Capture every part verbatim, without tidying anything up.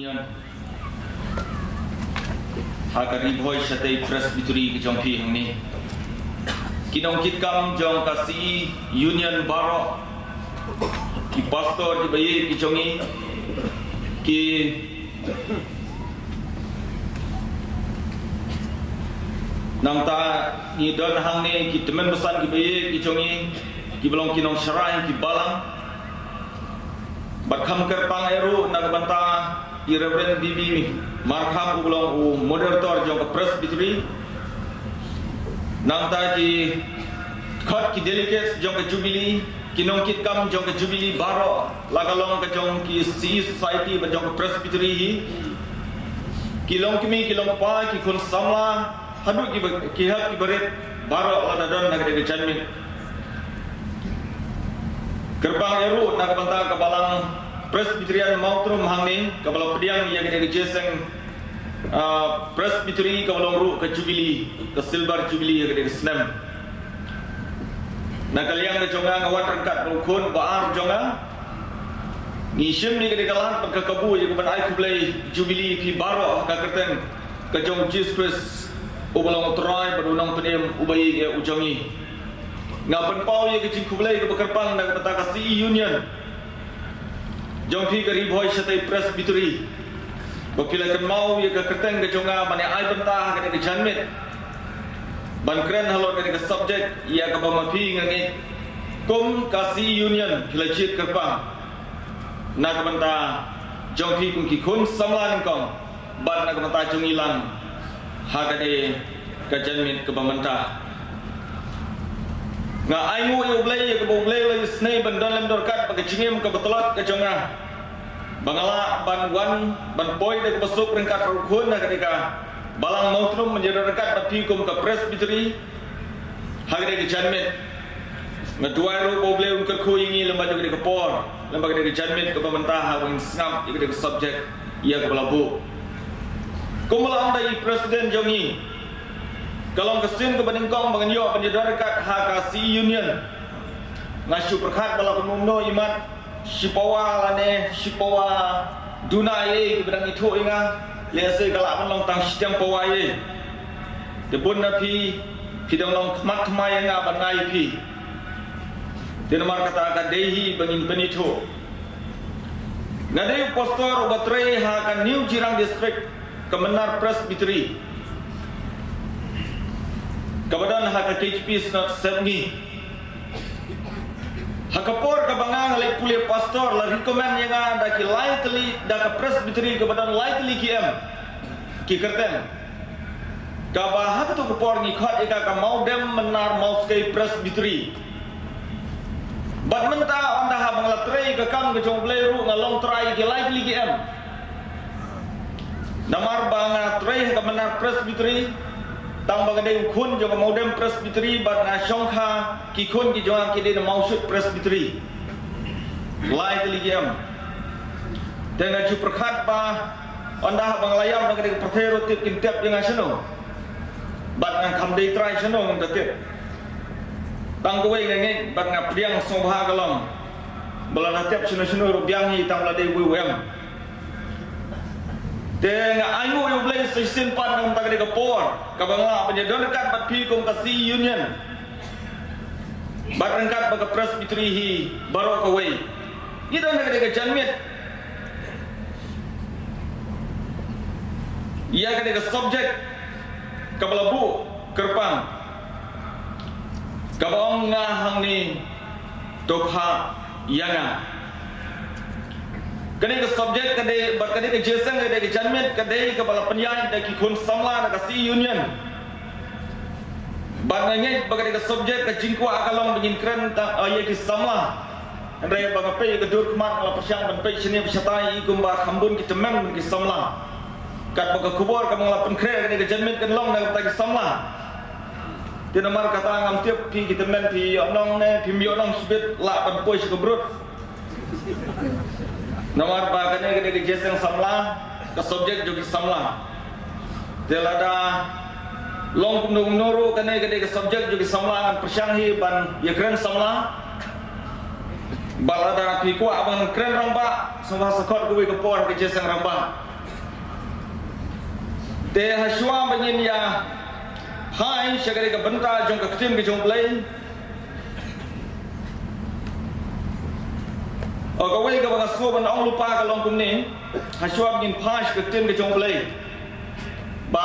Union ha ka Ri Bhoi Shatei Presbytery ka jong phi hangne. Ki nongkitkam jong ka C E Union baroh, ki pastor kiba ïeit ki jong ngi, ki nangta ngi don hangne ki tymmen basan kiba ïeit ki jong ngi, kiba long ki nongsharai ki balang. Bad kham kyrpang eh ruh na ka bynta i Reverend B B Markham, uba long u moderator jong ka Presbytery. Nangta ki khot ki delegates jong ka Jubilee, ki nongkitkam jong ka Jubilee baroh, la ka long ka jong ki C E Society bad jong ka Presbytery hi. Ki longkmie, ki longkpa, ki khun samla, haduh ki ba-, ki hep ki barit baroh lada don ha kane ka janmiet. Kyrpang eh ruh na ka bynta ka Balang Presbyterian Mawtrum hangne, kaba la pdiang ïa kane ka jingïaseng, ah, Presbytery, kaba long ruh ka Jubilee, ka Silver Jubilee ïa kane ka snem. Na ka liang ka jong nga, nga wan ryngkat bad u khun ba ar jong nga. Ngi shim ïa kane ka lad bad ka kabu ïa kaban ai khublei Jubilee ïa phi baroh ha ka kyrteng ka jong u Jisu Khrist, uba long u Trai bad u Nongpynim uba ïeit eh u jong ngi. Nga pynpaw ïa ka jingkhublei kaba kyrpang na ka bynta ka C E Union jong phi ka Ri Bhoi Shatei Presbytery, ba phi la kynmaw ïa ka kyrteng ka jong nga ban ïa ai bynta ha kane ka janmiet, ban kren halor kane ka subject ïa kaba ma phi nga ngeit kum ka C E Union phi la jied kyrpang na ka bynta jong phi kum ki khun samla nyngkong bad na ka bynta jong ngi lang ha kane ka janmiet kaba mynta. Nga ainguh ïa U Blei ïa kaba U Blei u la ïohsngew ban don lem don ryngkat bad ka jingim kaba tlot ka jong nga, ba nga lah ban wan ban poi da kaba suk ryngkat bad u khun ha kane ka Balang Mawtrum, ban ïadon ryngkat bad phi kum ka Presbytery ha kane ka janmiet. Nga duwai ruh ba U Blei un kyrkhu ïa ngi lem bad ïa kane ka por, lem bad kane ka janmiet kaba mynta, ha kaba ngin sngap ïa kane ka subject ïa kaba la buh. Kumba la ong da i President jong ngi, ka long ka sien kaba nyngkong ba ngan ïoh ban ïadon ryngkat ha ka C E Union. Nga shu pyrkhat ba la kumno kumno i mat, shi pawa lane shi pawa duna ïa kiba dang ithuh ïa nga, lehse ka lah ban long tang shiteng pawa ïa. Te bun na phi, phi dang long khmat khmat ïa nga ban nga ïa phi. Te namar kata ka dei hi ba ngin pynithuh. Nga dei u pastor uba trei ha ka New Jirang District, ka Mynnar Presbytery, kaba don ha ka K J P Synod Sepngi. Ha ka por kaba nga nga leit pule pastor, la recommend ïa nga da ki lai tylli, da ka Presbytery kaba don lai tylli ki em, ki kyrteng. Kaba ha kato ka por ngi khot ïa ka ka Mawdem Mynnar Mawskei Presbytery. Bad mynta ynda haba nga la trei ka kam ka jong U Blei ruh, nga long trai ïa ki lai tylli ki em. Namar ba nga trei ha ka Mynnar Presbytery, tang ba nga dei u khun jong ka Mawdem Presbytery, bad nga shongkha ki khun ki jong nga ki dei na Mawshut Presbytery. Lai tylli ki em. Te nga ju pyrkhat ba ynda haba nga la ïam na kane ka pyrthei ruh, tip kin tep ïa nga shano. Bad nga kham dei trai shano ngan da tep. Tang kawei nga ngeit bad nga pdiang sngewbha ka long ba lada tep shano shano ruh biang hi, tang ba la dei uwei u em. Te nga ainguh ïa U Blei sa shisien pat na ka bynta kane ka por kaba nga lah ban ïadon ryngkat bad phi kum ka C E Union bad ryngkat bad ka Presbytery hi baroh kawei. Ngi don ha kane ka janmiet ïa kane ka subject kaba la buh kyrpang, kaba ong nga hangne, to phah ïa nga. Kane ka subject ka dei, bad kane ka jingïaseng ka dei, ka janmiet ka dei kaba la pynïaid da ki khun samla na ka C E Union. Bad nga ngeit ba kane ka subject ka jingkwah ka long ba ngin kren tang, eh, ïa ki samla. Hynrei ba nga peit ïa ka dur khmat, nga la pyrshang ban peit shane ba shatai, i kumba kham bun ki tymmen bad ki samla. Katba ka khubor kaba nga la pynkhreh kane ka janmiet kan long na ka bynta ki samla. Te namar kata ngam tip phi ki tymmen phi ïoh nong ne phim ïoh nong shibit, lah ban poi sha ka brut. Namar ba kane ka dei ka jingïaseng samla, ka subject jong ki samla. Te lada long kumno kumno ruh, kane ka dei ka subject jong ki samla, ngan pyrshang hi ban ïakren samla. Bad lada phi kwah ban kren rangbah, sngewbha sa khot kawei ka por ka jingïaseng rangbah. Te hashwa ba ngin ïa phai sha ka dei ka bynta jong ka ktien ka jong U Blei. O kawei kaba nga sngewbha ban ong lypa ka long kumne. Hashwa ba ngin phai sha ka ktien ka jong U Blei, ba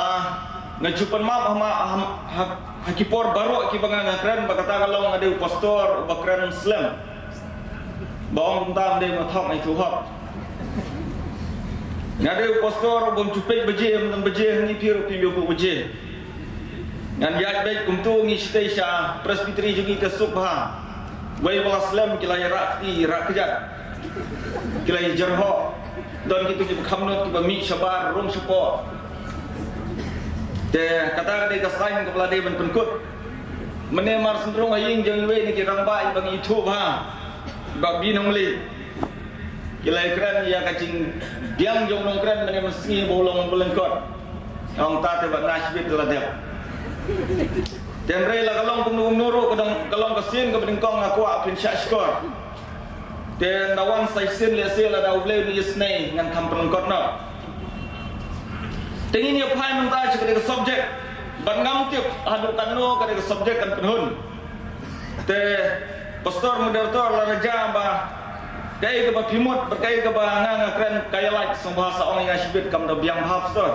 nga ju pan map ha ma, ha, ha, ha ki por baroh kiba nga nga kren ba kata ka long nga dei u pastor uba kren slem. Ba ong kumta ym dei, ma thok ngi thu hok. Nga dei u pastor u bym ju peit baje, ym don baje, ngi phi ruh phim ïoh baje. Ngan ïaid beit kumtu ngi shatei sha Presbytery jong ngi te suk bha. Wei ba la slem ki la ïa rah kti, ïa rah kjat. Ki la ïa jyrhoh. Don kito kiba kham nud kiba mih shabar rung shapoh. Te kata ka dei ka sign kaba la dei ban pynkut. Mynne mar shen rung ha ïing jong iwei na ki rangbah iba ngi ithuh bha, Bah Binongli. Ki la ïakren ïa ka jingbiang jong u nongkren mynne mynsngi ba u long ba lyngkot. Ong ta te ba na shibit la dep. Te hynrei la ka long kumno kumno ruh ka dang, ka long ka sien kaba nyngkong nga kwah phin shah shkor. Te nda wan sa shisien lehse lada U Blei un ïasnei ngan kham pynlyngkot noh. Te ngin ïa phai mynta sha ka dei ka subject. Bad ngam tip haduh katno ka dei ka subject kan pynhun. Te pastor moderator la raja ba kaei kaba phi mut bad kaei kaba nga nga kren ka ïa lait sngewbha sa ong ïa nga shibit, kam da biang bha pastor.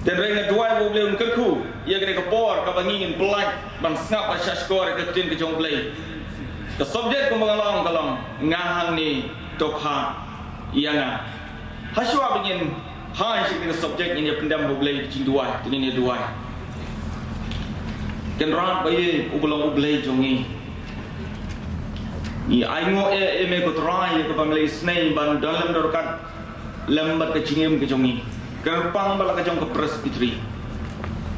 Te hynrei nga duwai ba U Blei un kyrkhu ïa ka dei ka por kaba ngi ngin pynlait ban sngap bad shah shkor ïa ka ktien ka jong U Blei. Ka subject kumba nga la ong ka long nga hangne to phah ïa nga. Hashwa ba ngin phai sha ka subject ngin ïa pyndem ha U Blei da ka jingduwai, te ngin ïa duwai. Kynrad ba ïeit uba long U Blei jong ngi. Ngi ainguh ïa me ko Trai ïa kaba me la isnei ban don lem don ryngkat lem bad ka jingim ka jong ngi. Kyrpang ba la ka jong ka Presbytery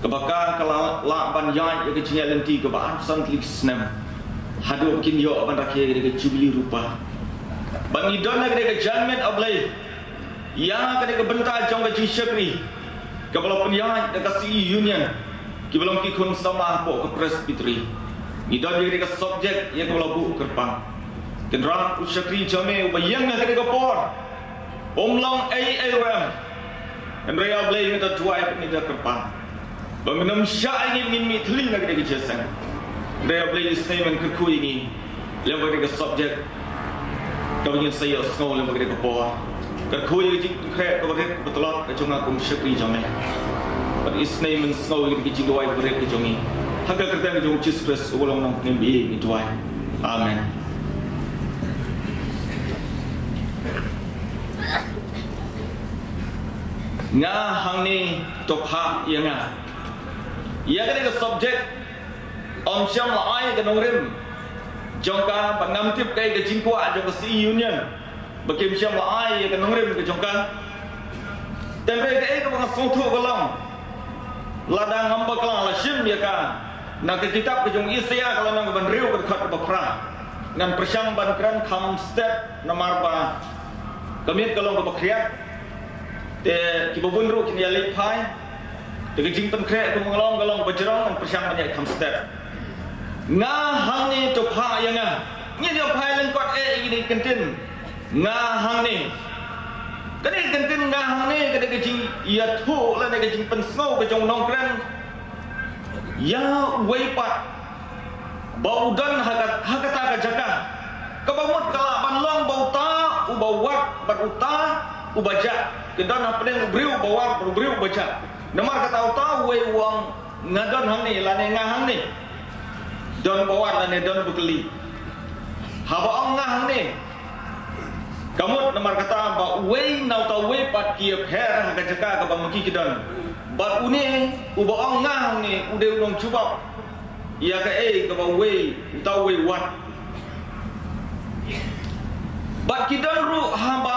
kaba ka ka la lah ban ïaid ïa ka jingïaid lynti kaba arphew san tylli ki snem haduh ba kin ïoh ban rakhe ïa ka Jubili Rupa. Ba ngi don ïa ka dei ka jingmut, A Blei, ïa ka dei ka bynta jong ka jingshakri kaba la pynïaid da ka C E Union, kiba long ki khun samla hapoh ka Presbytery. Ngi don ïa ka dei ka subject ïa kaba la buh kyrpang. Kynrad u shakri jong me uba ïeng ha ka dei ka por. Um long ei ei ruh em. Hynrei A Blei, ngi da duwai bad ngi da kyrpang ba men ym shah ïa ngi ngin mih thylli na ka dei ka jingïaseng. Hynrei A Blei, isnei men kyrkhu ïa ngi lem bad ka dei ka subject kaba ngin sa ïohsngew lem bad ka dei ka por. Kyrkhu ïa ka jingpynkhreh kaba rit kaba tlot ka jong nga kum u shakri jong me. Bad isnei men sngew ïa ka dei ka jingduwai kaba rit ka jong ngi. Ha ka kyrteng ka jong u Jisu Khrist uba long u nongpynim ba ïeit ngi duwai. Amen. Nga hangne to phah ïa nga. Ïa ka dei ka subject ym shym la ai ka nongrim jong ka, bad ngam tip kaei ka jingkwah jong ka C E Union ba kim shym la ai ïa ka nongrim ka jong ka. Te hynrei kaei kaba nga sngewthuh ka long, lada ngam bakla la shim ïa ka na ka kitab ka jong u Isaïah ka lynnong kaba hynriew ka dkhot kaba phra. Ngan pyrshang ban kren kham stet namar ba ka miet ka long kaba khriat. Te kiba bun ruh kin ïa leit phai. Te ka jingpynkhreh kumba nga la ong ka long ba jrong, ngan pyrshang ban ïaid kham stet. Nga hangne to phah ïa nga. Ngin ïa phai lyngkot eh ïa kine ki kyntien. Nga hangne. Kane ka kyntien nga hangne ka dei ka jingïathuh lane ka jingpynsngew ka jong u nongkren ïa uwei pat ba u don ha ka, ha kata ka jaka kaba mut ka lah ban long ba uta uba wad bad uta uba jah. Ki don hapdeng u briew uba wad bad u briew uba jah. Namar kata uta uwei u ong nga don hangne lane nga hangne. Don ba wad lane don ba kylli. Haba ong nga hangne, ka mut namar kata ba uwei na uta uwei pat ki ïapher ha ka jaka kaba ma ki ki don. Bad une uba ong nga hangne u dei u nongjubab ïa kaei kaba uwei, uta uwei u wad. Bad ki don ruh, haba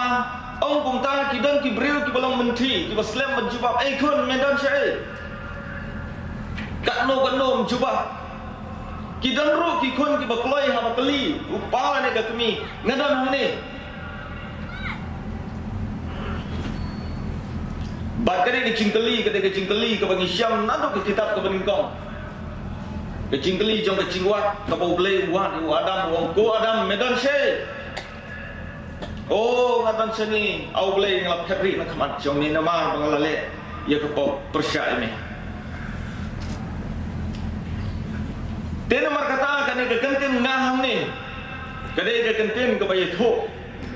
ong kumta, ki don ki briew kiba long mynthi kiba slem ban jubab, "Ei khun, me don shaei? Katno katno me jubab?" Ki don ruh ki khun kiba kloi haba kylli u kpa lane ka kmie, "Nga don hangne." Bad ka dei ka jingkylli, ka dei ka jingkylli kaba ngi shem naduh ka kitab kaba nyngkong. Ka jingkylli jong ka jingwad kaba U Blei u wad ïa u Adam, u ong, "Ko Adam, me don shaei?" "O, nga don sha ngi, A Blei, nga la phet rieh na khmat jong me namar ba nga la leh ïa ka pop pyrshah ïa me. Te namar kata kane ka kyntien nga hangne ka dei ka kyntien kaba ïathuh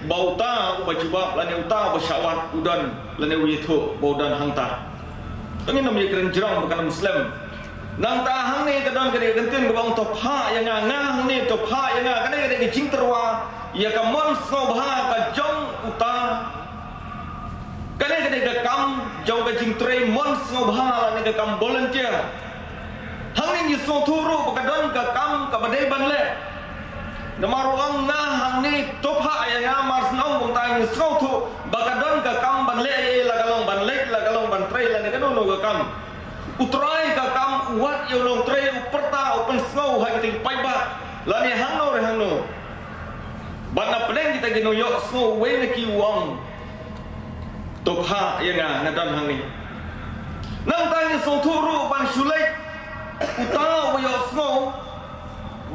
ba uta uba jubab lane uta uba shah wad u don lane u ïathuh ba u don hangta. Te ngin ym ïakren jrong ba kan ym slem. Nangta hangne ka don kane ka kyntien kaba ong to phah ïa nga, nga hangne to phah ïa nga, kane ka dei ka jingtyrwa ïa ka mon sngewbha ka jong uta. Kane ka dei ka kam jong ka jingtrei mon sngewbha lane ka kam volunteer. Hangne ngi sngewthuh ruh ba ka don ka kam kaba dei ban leh. Namar u ong nga hangne to phah ïa nga, mar shen ong kumta ngi sngewthuh ba ka don ka kam ban leh ïa la ka long ban leit, la ka long ban trei lane kano kano ka kam. U trai ka kam u wad ïa u nongtrei, u pyrta, u pynsngew ha kita ki paidbah lane hangno re hangno. Bad na pdeng kita ki nongïohsngew uwei na ki u ong to phah ïa nga, nga don hangne. Nangta ngi sngewthuh ruh ban shu leit uta uba ïohsngew,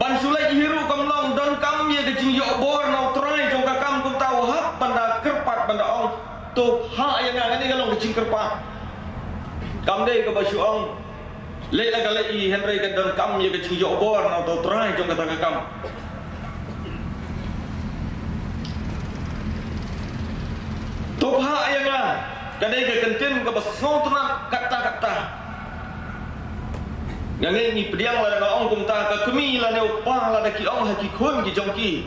ban shu leit hi ruh kam long, donkam ïa ka jingïoh bor na u trai jong ka kam kumta u hap ban da kyrpad ban da ong to phah ïa nga, kane ka long ka jingkyrpad. Kam dei kaba shu ong leit la ka leit hi, hynrei ka donkam ïa ka jingïoh bor na uta u trai jong kata ka kam. To phah ïa nga ka dei ka kyntien kaba sngewtynnat katta katta. Nga ngeit ngi pdiang lada nga ong kumta, ka kmie lane u kpa lada ki ong ha ki khun ki jong ki,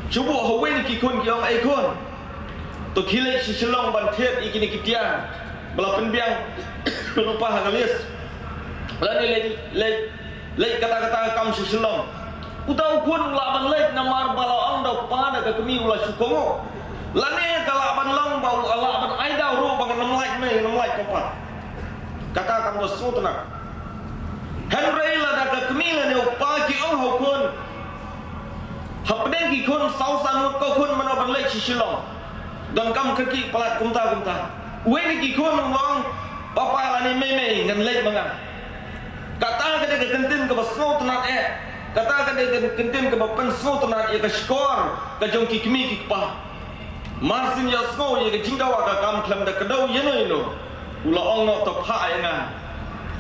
shu buh ha uwei na ki khun ki ong ei khun, to khie leit sha Shillong ban thied ïa kine ki tiar ba la pynbiang lypa ha ka list. Lane leit, leit, leit kata kata ka kam sha Shillong. Uta u khun u lah ban leit namar ba la ong da u kpa da ka kmie u la shu kohnguh. Lane ka lah ban long ba u lah ban ai daw ruh ba ngan ym lait mei, ngan ym lait papa. Kata kam da sngewtynnat. Hynrei lada ka kmie lane u kpa ki ong ha u khun, hapdeng ki khun saw san ngut ko khun mano ban leit sha Shillong, donkam kyrkieh palat kumta kumta. Uwei na ki khun u ong papa lane mei mei ngan leit ma nga. Kata ka dei ka kyntien kaba sngewtynnat eh. Kata ka dei ka kyntien kaba pynsngewtynnat ïa ka shkor ka jong ki kmie ki kpa. Mar shen ïohsngew ïa ka jingdawa ka kam khlem da kdew ïano ïano, u la ong noh to phah ïa nga.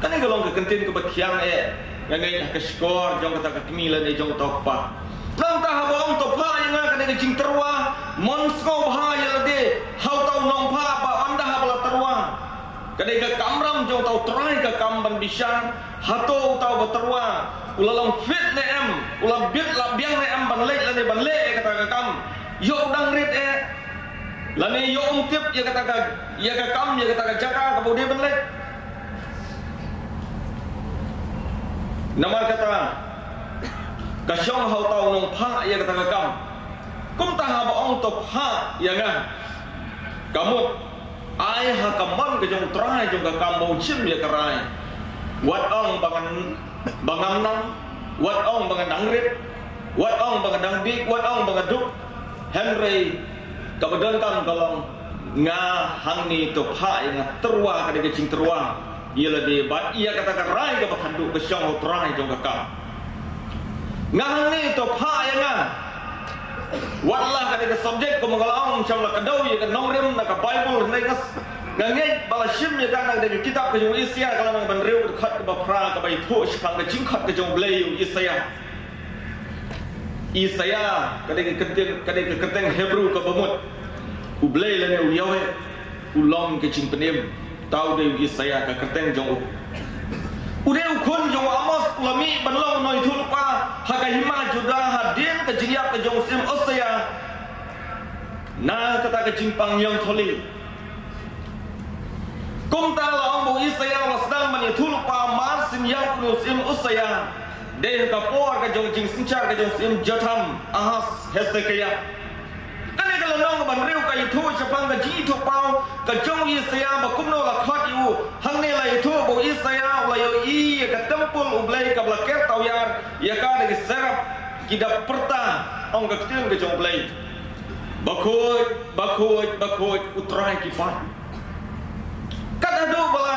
Kane ka long ka kyntien kaba thiang eh. Nga ngeit ha ka shkor jong kata ka kmie lane jong uta u kpa. Nangta haba ong to phah ïa nga, kane ka jingtyrwa mon sngewbha ïa lade ha uta u nongphah ba ynda haba la tyrwa, ka dei ka kamram jong uta u trai ka kam ban bishar hato uta uba tyrwa u la long fit ne em, u la bit la biang ne em ban leit lane ban leh ïa kata ka kam. Ïoh u dang rit eh, lane ïoh um tip ïa kata ka, ïa ka kam, ïa kata ka jaka kaba u dei ban leit. Namar kata ka shong ha uta u nongphah ïa kata ka kam. Kumta haba ong to phah ïa nga, ka mut ai ha ka mon ka jong u trai jong ka kam ba un shim ïa ka rai. Wat ong ba ngan, ba ngam nang, wat ong ba nga dang rit, wat ong ba nga dang bieit, wat ong ba nga duk. Hynrei kaba donkam ka long nga hangne to phah ïa nga, tyrwa ka dei ka jingtyrwa ïa lade bad ïa kata ka rai kaba khatduh ka shong ha u trai jong ka kam. Nga hangne to phah ïa nga. Wat la ka dei ka subject kumba nga la ong, shym la kdew ïa ka nongrim na ka Baibl, hynrei nga s-, nga ngeit ba la shim ïa ka na ka dei ka kitab ka jong u Isaïah ka lynnong ba hynriew, ka dkhot kaba phra kaba ïathuh shaphang ka jingkhot ka jong U Blei ïa u Isaïah. Isaïah ka dei ka kyrteng, ka dei ka kyrteng Hebru kaba mut U Blei lane U Yahweh u long ka jingpynim. Uta u dei u Isaïah, ka kyrteng jong u. U dei u khun jong u Amos, u la mih ban long u nongïathuhlypa ha ka hima Judah hadien ka jingïap ka jong u Syiem Ussiah na kata ka jingpang ñiangtholi. Kumta la ong ba u Isaïah u la sdang ban ïathuhlypa mar syn ïap une u Syiem Ussiah, dei ha ka por ka jong jingsynshar ka jong u Syiem Jotham, Ahaz, Hezekiah. Kane ka lynnong kaba hynriew ka ïathuh shaphang ka jingïathuhpaw ka jong u Isaïah ba kumno la khot ïa u. Hangne la ïathuh ba u Isaïah u la ïohi ïa ka templ U Blei kaba la ker tawiar ïa ka da ki serap, ki da pyrta, ong ka ktien ka jong U Blei, bakhuid, bakhuid, bakhuid, U Trai ki paid. Kat haduh ba la,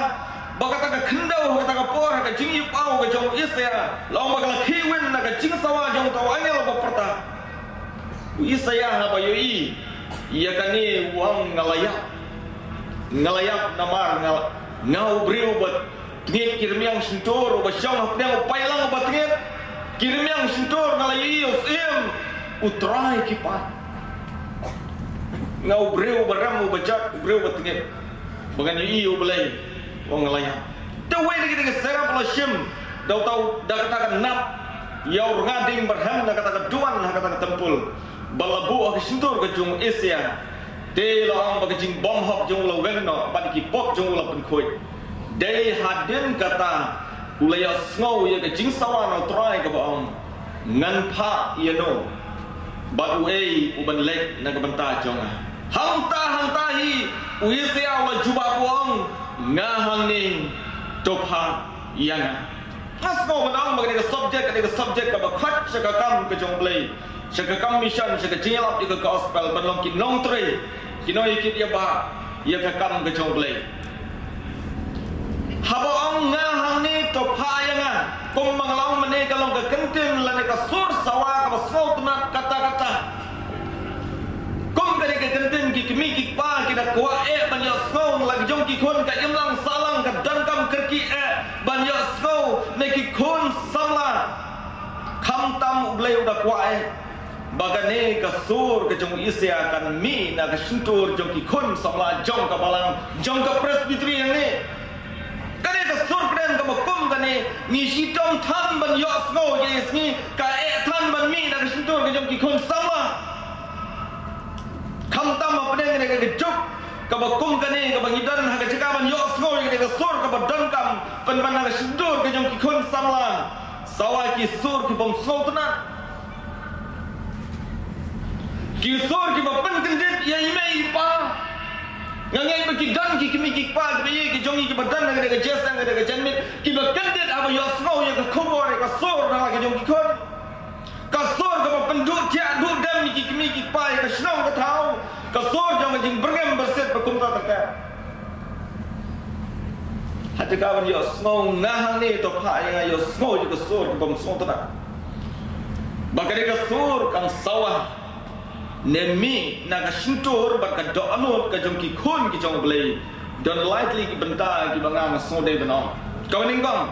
ba kata ka khyndew, kata ka por, ka jingïathuhpaw ka jong u Isaïah, la ong ba ka la khie win na ka jingsawa jong uta u angel uba pyrta. U Isaïah haba ïohi ïa kane u ong, nga la ïap. Nga la ïap namar nga la, Nga u briew ba tngit ki rmiang shyntur, uba shong hapdeng u paidlang uba tngit ki rmiang shyntur, nga la ïohi u Syiem u trai ki paid. Nga u briew uba rem, uba jot, u briew uba tngit, ba ngan ïohi U Blei, u nga la ïap. Te wei na kita ki serap la shim da uta u, da kata ka nap ïa u rnga dieng barhem na kata ka duwan ha kata ka templ, ba la buh ha ka shyntur ka jong u Isaïah. Te la ong ba ka jingbymhok jong u la weng noh bad ki pop jong u la pynkhuid. Dei hadien kata u la ïohsngew ïa ka jingsawa na u Trai kaba ong, ngan phah ïa no bad uei u ban leit na ka bynta jong nga. Hangta hangta hi u Isaïah u la jubab u ong, nga hangne, to phah ïa nga. Nga sngew ban ong ba ka dei ka subject, ka dei ka subject kaba khot sha ka kam ka jong U Blei, sha ka kam mission, sha ka jingïalap ïa ka gospel, ban long ki nongtrei, ki nongïakit ïa ba ïa ka kam ka jong U Blei. Haba ong nga hangne, to phah ïa nga, kum ba nga la ong mynne, ka long ka kyntien lane ka sur sawa kaba sngewtynnat katta katta. Kum ka dei ka kyntien ki kmie ki kpa ki da kwah eh ban ïohsngew, la ki jong ki khun ka imlang sahlang ka donkam kyrkieh ban ïohsngew na ki khun samla. Khamtam U Blei u da kwah eh ba kane ka sur ka jong u Isaïah kan mih na ka shyntur jong ki khun samla jong ka balang, jong ka Presbytery hangne. Kane ka sur kren kaba kum kane, ngi shitom than ban ïohsngew ïa ka sngi, ka eh than ban mih na ka shyntur ka jong ki khun samla. Khamtam hapdeng kane ka juk kaba kum kane, kaba ngi don ha ka jaka ban ïohsngew ïa kane ka sur kaba donkam pynban na ka shyntur ka jong ki khun samla, sawa ki sur ki bym sngewtynnat. Ki sur kiba pynkyndit ïa i mei i pa. Nga ngeit ba ki don ki kmie ki kpa kiba ïeit ki jong ngi kiba don ha kane ka jingïaseng, ha kane ka janmiet, kiba kyndit haba ïohsngew ïa ka khubor, ïa ka sur na la ki jong ki khun. Ka sur kaba pynduh thiah duh dem ïa ki kmie ki kpa, ïa ka shnong ka thaw, ka sur jong ka jingbyrngem byrsit ba kumta ter ter. Ha jaka ban ïohsngew nga hangne, to phah ïa nga, ïohsngew ïa ka sur kaba bym sngewtynnat. Ba ka dei ka sur kan sawa ne mih na ka shyntur bad ka dohnud ka jong ki khun ki jong U Blei. Don lai tylli ki bynta kiba nga nga sngewdei ban ong. Kaba nyngkong,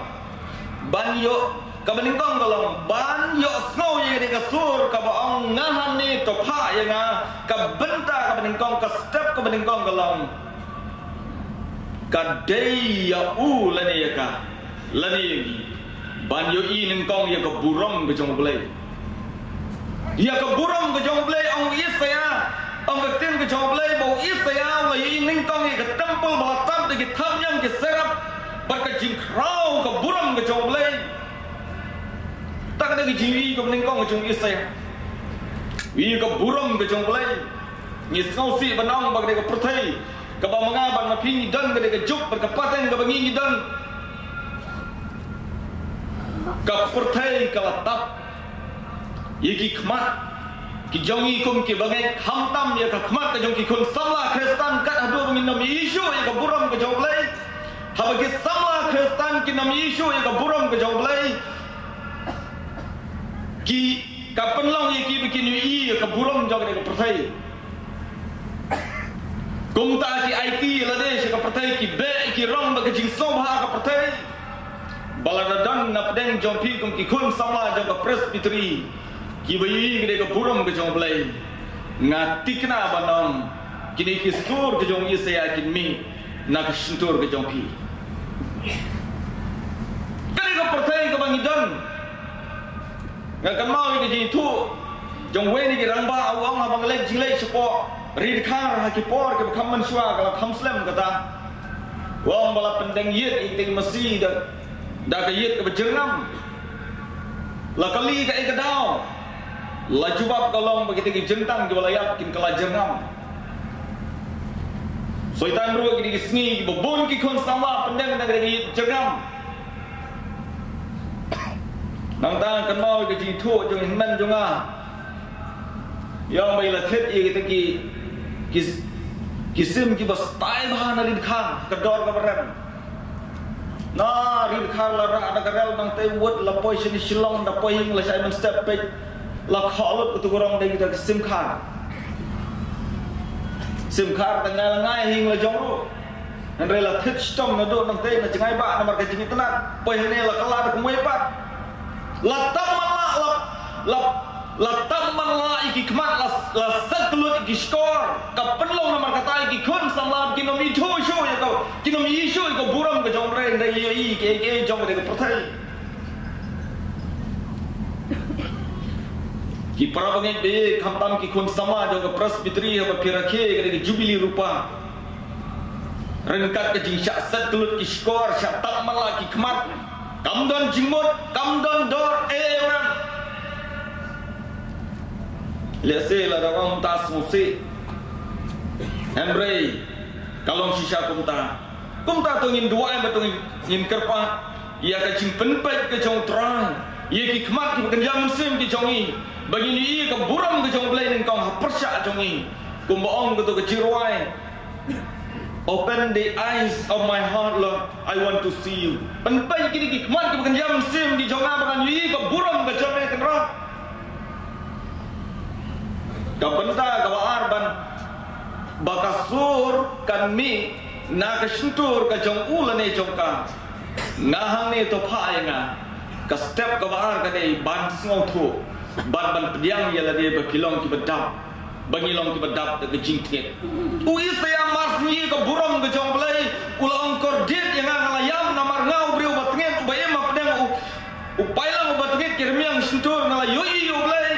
ban ïoh, kaba nyngkong ka long ban ïohsngew ïa kane ka sur kaba ong nga hangne, to phah ïa nga. Ka bynta kaba nyngkong, ka step kaba nyngkong ka long, ka dei ïa u lane ïa ka, lane ïa ngi, ban ïohi nyngkong ïa ka burom ka jong U Blei. Ïa ka burom ka jong U Blei, ong u Isaïah, ong ka ktien ka jong U Blei ba u Isaïah u la ïohi nyngkong ïa ka templ ba la tap da ki thapniang ki serap bad ka jingkhraw ka burom ka jong U Blei. Kata ka dei ka jingïohi kaba nyngkong ka jong u Isaïah. Ïohi ka burom ka jong U Blei. Ngi sngewsih ban ong ba ka dei ka pyrthei kaba ma nga bad ma phi ngi don, ka dei ka juk bad ka pateng kaba ngi ngi don. Ka pyrthei ka la tap ïa ki khmat ki jong ngi kum kiba ngeit, khamtam ïa ka khmat ka jong ki khun samla Khristan, kat haduh ba ngin ym ïohi shuh ïa ka burom ka jong U Blei. Haba ki samla Khristan kin ym ïohi shuh ïa ka burom ka jong U Blei, ki, ka pynlong ïa ki ba kin ïohi ïa ka burom jong kane ka pyrthei. Kumta ki aiti lade sha ka pyrthei, ki beh ki rong bad ka jingsngewbha ka pyrthei. Ba lada don na pdeng jong phi kum ki khun samla jong ka Presbytery kiba ïohi ka dei ka burom ka jong U Blei, nga thikna ban ong, kine ki sur ka jong u Isaïah kin mih na ka shyntur ka jong phi. Ka dei ka pyrthei kaba ngi don. Nga kynmaw ïa ka jingïathuh jong uwei na ki rangbah, u ong, haba nga leit jingleit shapoh Ri Dkhar ha ki por kiba kham mynshuwa, ka la kham slem kata. U ong ba la pyndeng ïit ïa kita ki masi da, da ka ïit kaba jyrngam. La kylli kaei ka daw. La jubab ka long ba kita ki jyntang kiba la ïap kin kylla jyrngam. Soitan ruh, kita ki sngi kiba bun ki khun samla pyndeng da kita ki ïit jyrngam. Nangta nga kynmaw ïa ka jingïathuh jong i hynmen jong nga. I ong ba i la thied ïa kita ki, ki, ki sim kiba stai bha na Ri Dkhar, ka dor kaba rem. Na Ri Dkhar la rah da ka rel, nangta i wut la poi shane Shillong, da poi hi ngi la shah mynstep peit, la khoh lut katu ka rong da kita ki sim khar. Sim khar, tang nga la ngai hi ngi la jong ruh. Hynrei la thied shitom naduh nangtei na jngai bah namar ka jingitynnad. Poi hangne la kylla da kumwei pat. La tap man la, la, la, la tap man la ïa ki khmat, la, la set kyllut ïa ki shkor. Ka pynlong namar kata ïa ki khun samla ba kin ym ithuh shuh ïa ka, kin ym ithuh shuh ïa ka burom ka jong U Blei, hynrei ïa ïa ki, ïa ki jong ka pyrthei. Ki para bangeit, khamtam ki khun samla jong ka Presbytery, haba phi rakhe ka dei ka Jubili Rupa. Ryngkat ka jingshah set kyllut ki shkor, shah tap man la ki khmat. Kam don jingmut, kam don dor, eh, eh, wan. Lehse lada ong ta sngewsih. Hynrei ka long shisha kumta. Kumta to ngin duwai bad to ngin, ngin kyrpad ïa ka jingpynpeit ka jong U Trai ïa ki khmat kiba kynja mynsiem ki jong ngi, ba ngin ïohi ïa ka burom ka jong U Blei nyngkong ha pyrshah jong ngi. Kumba ong kato ka jingrwai, "Open the eyes of my heart, Lord, I want to see you." Pynpeit kine ki khmat kiba kynja mynsiem ki jong nga ba ngan ïohi ïa ka burom ka jong me, Kynrad. Ka bynta kaba ar ban, ba ka sur kan mih na ka shyntur ka jong u lane jong ka. Nga hangne, to phah ïa nga ka step kaba ar ka dei ban sngewthuh bad ban pdiang ïa lade ba ki long kiba dap, ba ngi long kiba dap da ka jingtngit. U Isaïah mar sngewthuh ka burom ka jong U Blei, u la ong, kordit ïa nga, nga la ïam namar nga u briew uba tngit, uba im hapdeng u, u paidlang uba tngit ki rmiang shyntur, nga la ïohi ïa U Blei.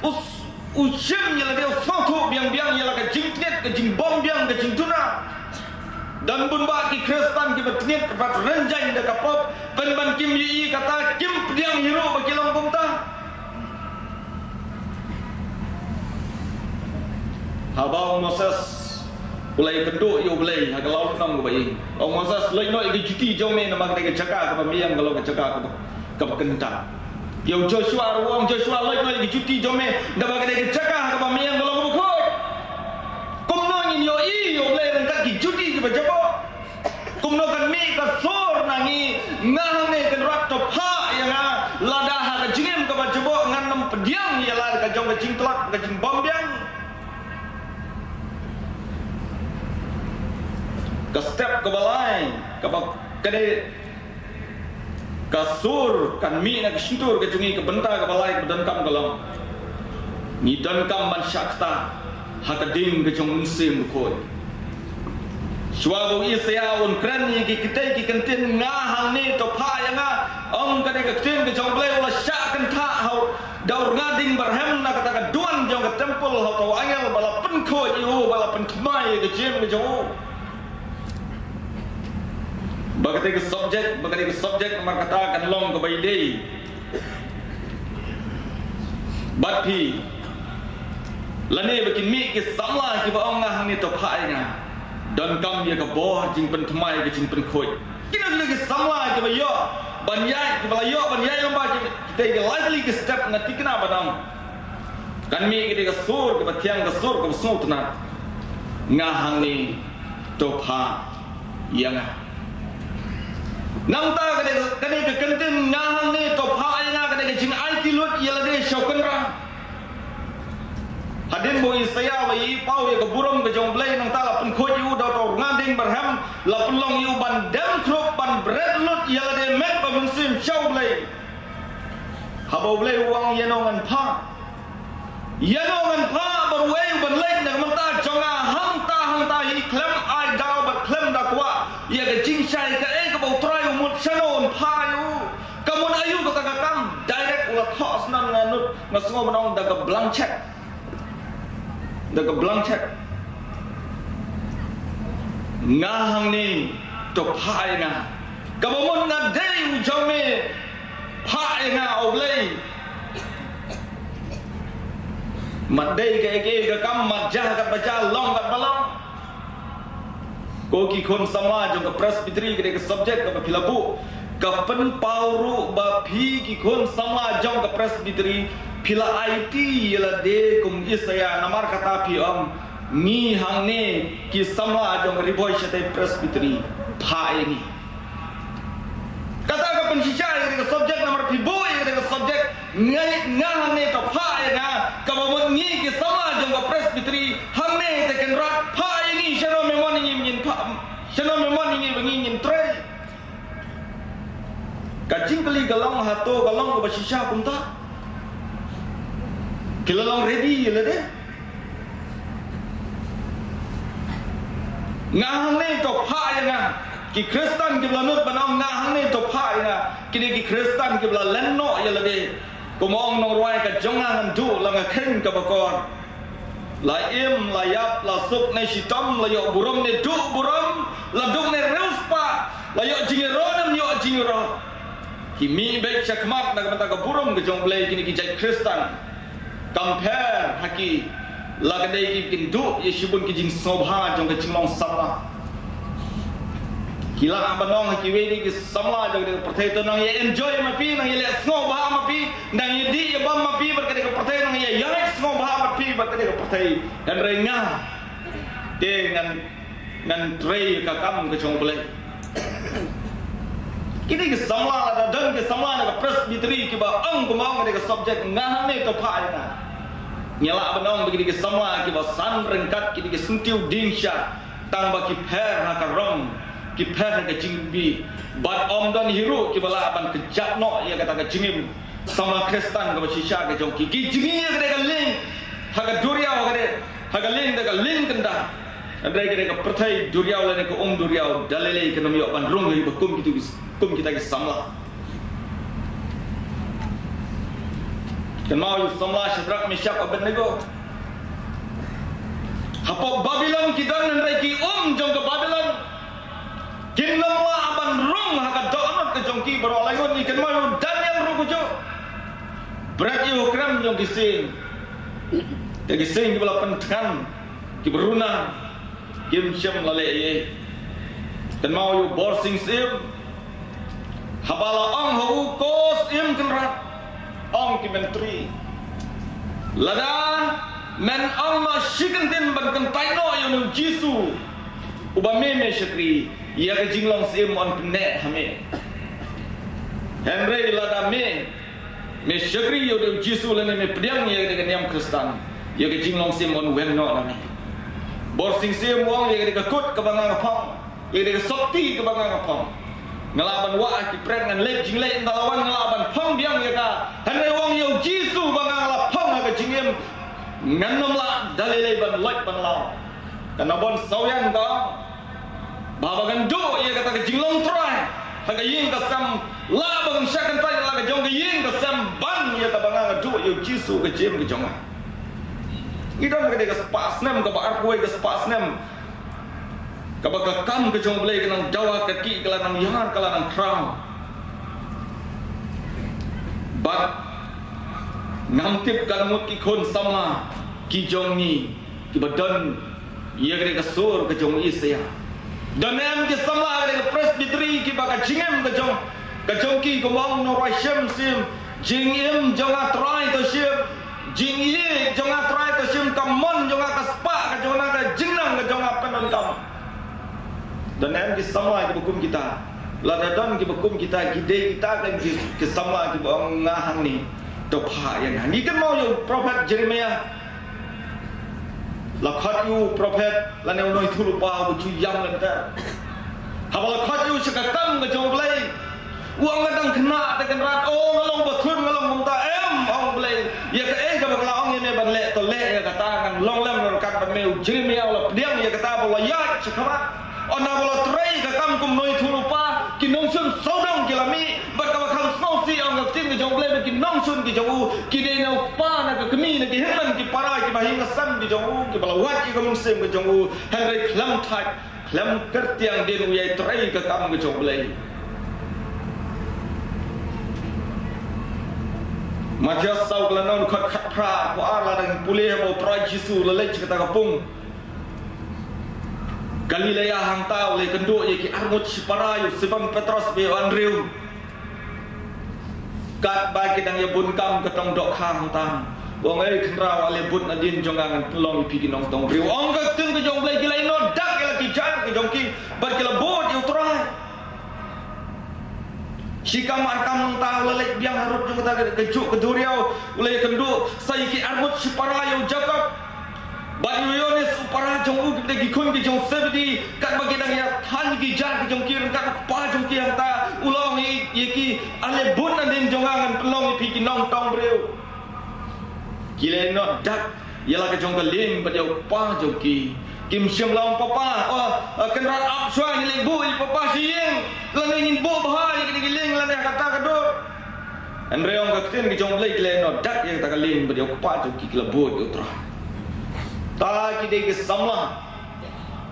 U s-, u shim ïa lade, u sngewthuh biang biang ïa la ka jingtngit, ka jingbymbiang, ka jingduna. Don bun bah ki Khristan kiba tngit bad rynjang da ka pop, pynban kim ïohi kata, kim pdiang hi ruh ba ki long kumta. Haba u Moses u la ïakynduh ïa U Blei ha ka lawlynnong kaba ïing, u ong, Moses, leit noh ïa ka juti jong me, namar ka dei ka jaka kaba me ïeng ka long ka jaka kaba, kaba kynta. Ïa u Joshua ruh u ong, Joshua, leit noh ïa ka juti jong me, namar ka dei ka jaka kaba me ïeng ka long kaba khuid. Kumno ngin ïohi ïa U Blei ryngkat ki juti kiba jaboh? Kumno kan mih ka sur na ngi? Nga hangne, Kynrad, to phah ïa nga, lada ha ka jingim kaba jaboh ngan ym pdiang ïa la ka jong ka jingtlot, ka jingbymbiang. Ka step kaba lai, kaba, ka dei, ka sur kan mih na ka shyntur ka jong ngi, ka bynta kaba lai kaba donkam ka long, ngi donkam ban shah ktah ha ka ding ka jong u Mynsiem Bakhuid. Shuwa ba u Isaïah un kren ïa ki, kitei ki kyntien, nga hangne, to phah ïa nga, ong ka dei ka ktien ka jong U Blei, u la shah kynthah ha u da u rnga ding barhem na kata ka duwan jong ka templ, ha uta u angel ba la pynkhuid ïa u, ba la pynthymmai ïa ka jingim ka jong u. Ba kata ka subject, ba kata ka subject namar kata kan long kaba ïadei bad phi, lane ba kin mih ki samla kiba ong, nga hangne, to phah ïa nga, donkam ïa ka bor jingpynthymmai, ka jingpynkhuid. Kino kino ki samla kiba ïoh ban ïaid, kiba la ïoh ban ïaid lyngba ki, kita ki lai tylli ki step, nga thikna ba dang kan mih kita ka sur kaba thiang, ka sur kaba sngewtynnat, nga hangne, to phah ïa nga. Nangta ka dei, ka dei ka kyntien nga hangne, to phah ïa nga, ka dei ka jingaiti lut ïa lade sha u Kynrad. Hadien ba u Isaïah u la ïohi paw ïa ka burom ka jong U Blei, nangta la pynkhuid ïa u da uta u rnga ding barhem, la pynlong ïa u ban dem khrup, ban bret lut ïa lade met bad mynsiem sha U Blei. Haba U Blei u ong, ïano ngan phah? Ïano ngan phah bad uei uban leit na ka bynta jong nga? Hangta hangta hi khlem ai daw bad khlem da kwah ïa ka jingshai, kaei kaba U Trai u mut, shano un phah ïa u? Ka mut aïu kata ka kam? Direct u la thoh snem, nga nud, nga sngew ban ong da ka blank check. Da ka blank check. Nga hangne, to phah ïa nga. Kaba mut nga dei u jong me, phah ïa nga, A Blei. Mat dei kaei kaei ka kam, mat jah kat ba jah, long kat ba long. Ko ki khun samla jong ka Presbytery, ka dei ka subject kaba phi la buh. Ka pynpaw ruh ba phi ki khun samla jong ka Presbytery phi la aiti ïa lade kum Isaïah, namar kata phi ong, ngi hangne ki samla jong ka Ri Bhoi Shatai Presbytery, phah ïa ngi. Kata ka pynshisha ïa ka subject, namar phi buh ïa ka subject, nga, nga hangne, to phah ïa nga, kaba mut ngi ki samla jong ka Presbytery, hangne te Kynrad, phah ïa ngi, shano me mon ïa ngi, ngin phah. Shano me mon ïa ngi ba ngi ngin trei? Ka jingkylli ka long, hato ka long kaba shisha kumta? Ki la long ready ïa lade? Nga hangne to phah ïa nga. Ki Khristan kiba la nud ban ong nga hangne to phah ïa nga. Kine ki Khristan kiba la len noh ïa lade. Kumba ong nongrwai, ka jong nga ngan duh la nga kheiñ kaba kor. La im, la ïap, la suk ne shitom, la ïoh burom ne duh burom, la duk ne riewspah, la ïoh jingïaroh ne ym ïoh jingïaroh. Ki mih beit shakhmat na ka bynta ka burom ka jong U Blei kine ki jait Khristan. Kam pher ha ki, la ka dei ki kin duh ïa shibun ki jingsngewbha jong ka jinglong samla. Ki lah ban ong ha kiwei de ki samla jong ka pyrthei, to nang ïa enjoy ma phi, nang ïa leh sngewbha ma phi, nang ïa dih ïa bam ma phi bad ka dei ka pyrthei, nang ïa ïaid sngewbha ma phi bad ka dei ka pyrthei. Hynrei nga te ngan, ngan trei ka kam ka jong U Blei. Kine ki samla, lada don ki samla na ka Presbytery kiba ong kumba ong ka dei ka subject, nga hangne to phah ïa nga. Ngi lah ban ong ba kine ki samla kiba san ryngkat, kine ki syntiew dieng sha, tang ba ki pher ha ka rong, ki pher ha ka jingbi. Bad ym don hi ruh kiba lah ban kjat noh ïa kata ka jingim samla Khristan kaba shisha ka jong ki. Ki jngi ïa ka dei ka lieng ha ka duriaw, ha ka dei ha ka lieng, da ka lieng kynda. Hynrei ka dei ka pyrthei duriaw lane ka um duriaw, da lei lei kan ym ïoh ban rung ïa kiba kum kitu ki, kum kita ki samla. Kynmaw ïa u samla Shadrak, Meshak, Abednego. Hapoh Babilon ki don, hynrei ki um jong ka Babilon kin ym lah ban rung ha ka dohnud ka jong ki baroh. Lait ngut ngi kynmaw ïa u Daniel ruh kumjuh. Bret ïa u krem jong ki sying. Te ki sying kiba la pyntngan, kiba runa, kim shym la leh ei ei. Kynmaw ïa u Borsing Syiem. Haba la ong ha u, ko Syiem Kynrad, ong ki myntri, lada men ong noh shi kyntien ban kyntait noh ïa une u Jisu uba me me shakri, ïa ka jinglong syiem yn pynneh ha me. Hynrei lada me, me shakri ïa une u Jisu lane me pdiang ïa ka niam Khristan, ïa ka jinglong syiem yn weng noh na me. Borsing Syiem u ong, ïa ka dei ka kut kaba nga nga phong, ïa ka dei ka sopti kaba nga nga phong. Nga lah ban wah ha ki pret, ngan leit jingleit, ynda la wan nga lah ban phong biang ïa ka. Hynrei u ong, ïa u Jisu ba nga nga la phong ha ka jingim, ngan ym lah da lei lei ban loit ban law. Ka Nabon Sawian ka ong ba haba ngan duh ïa kata ka jinglong trai ha ka ïing ka sem, lah ba ngan shah kyntait la ka jong ka ïing ka sem ban ïa kaba nga nga duh ïa u Jisu ka jingim ka jong nga. Ngi don ha ka dei ka spah snem kaba arphew wei ka spah snem kaba ka kam ka jong U Blei ka nang dawa, ka kih ka la nang ïar, ka la nang khraw. Bad ngam tip katno ngut ki khun samla ki jong ngi kiba don ïa ka dei ka sur ka jong u Isaiah. Don em ki samla ka dei ka Presbytery kiba ka jingim ka jong, ka jong ki kumba ong nongrwai Shem Syiem, jingim jong nga Trai to shim, jingïeit jong nga Trai to shim, ka mon jong nga ka spah ka jong nga, ka jingnang ka jong nga pyndonkam. Don em ki samla kiba kum kita? Lada don kiba kum kita, ki dei kita kan ki, ki samla kiba ong nga hangne to phah ïa nga. Ngi kynmaw ïa u prophet Jeremiah. La khot ïa u prophet lane u nongïathuhlypa uba ju ïam lynter. Haba la khot ïa u sha ka kam ka jong U Blei, u ong nga dang khynnah te Kynrad, o nga long ba thun, nga long kumta. Em, ong U Blei, ïa kaei kaba nga la ong ïa me ban leh to leh ïa kata, ngan long lem ryngkat bad me. U Jeremiah u la pdiang ïa kata bad u la ïaid shakhmat. Ynda ba u la trei ka kam kum nongïathuhlypa, ki nongshun sawdong ki la mih bad kaba kham sngewsih, ong ka ktien ka jong U Blei, ba ki nongshun ki jong u ki dei na u kpa, na ka kmie, na ki hynmen ki para kiba ha ïing ha sem ki jong u, kiba la wad ïa ka mynsiem ka jong u. Hynrei khlem thait, khlem kyrtiang dien u ïai trei ka kam ka jong U Blei. Mathaios saw ka lynnong, dkhot khatphra, arphew ar, la dang pule haba U Trai Jisu u la leit sha kata ka pung Galilea hangta, u la ïakynduh ïa ki arngut shipara, ïa u Simon Petros bad ïa u Andrew. Katba ki dang ïa bun kam ka tong dohkha hangta, u ong, ei khynraw, ale bud nadien jong nga, ngan pynlong ïa phi ki nongtong briew. Ong ka ktien ka jong U Blei, ki la ïehnoh dak ïa la ki jaiñ ka jong ki bad ki la bud ïa U Trai. Shi kam ar kam hangta u la leit biang harud jong kata ka, ka juh ka duriaw, u la ïakynduh sa ïa ki arngut shipara, ïa u Jakob, Bad ïa u Ïoannis u para jong u, ki dei ki khun ki jong Sebedi, katba ki dang ïa than ki jar ki jong ki, ryngkat u kpa jong ki hangta, u la ong ïa ki, ale bun nadien jong nga ngan pynlong ïa phi ki nongtong briew. Ki la ïanot dak ïa la ka jong ka lieng bad ïa u kpa jong ki. Kim shym la ong, papa, oh, eh, Kynrad, ap shuwa, ngi leit buh ïa papa sha ïing, lane ngin buh bha ïa kane ka lieng, lane ha kata ka dur. Hynrei ong ka ktien ka jong U Blei, ki la ïanot dak ïa kata ka lieng bad ïa u kpa jong ki, ki la buh ïa u Trai. Ta ki dei ki samla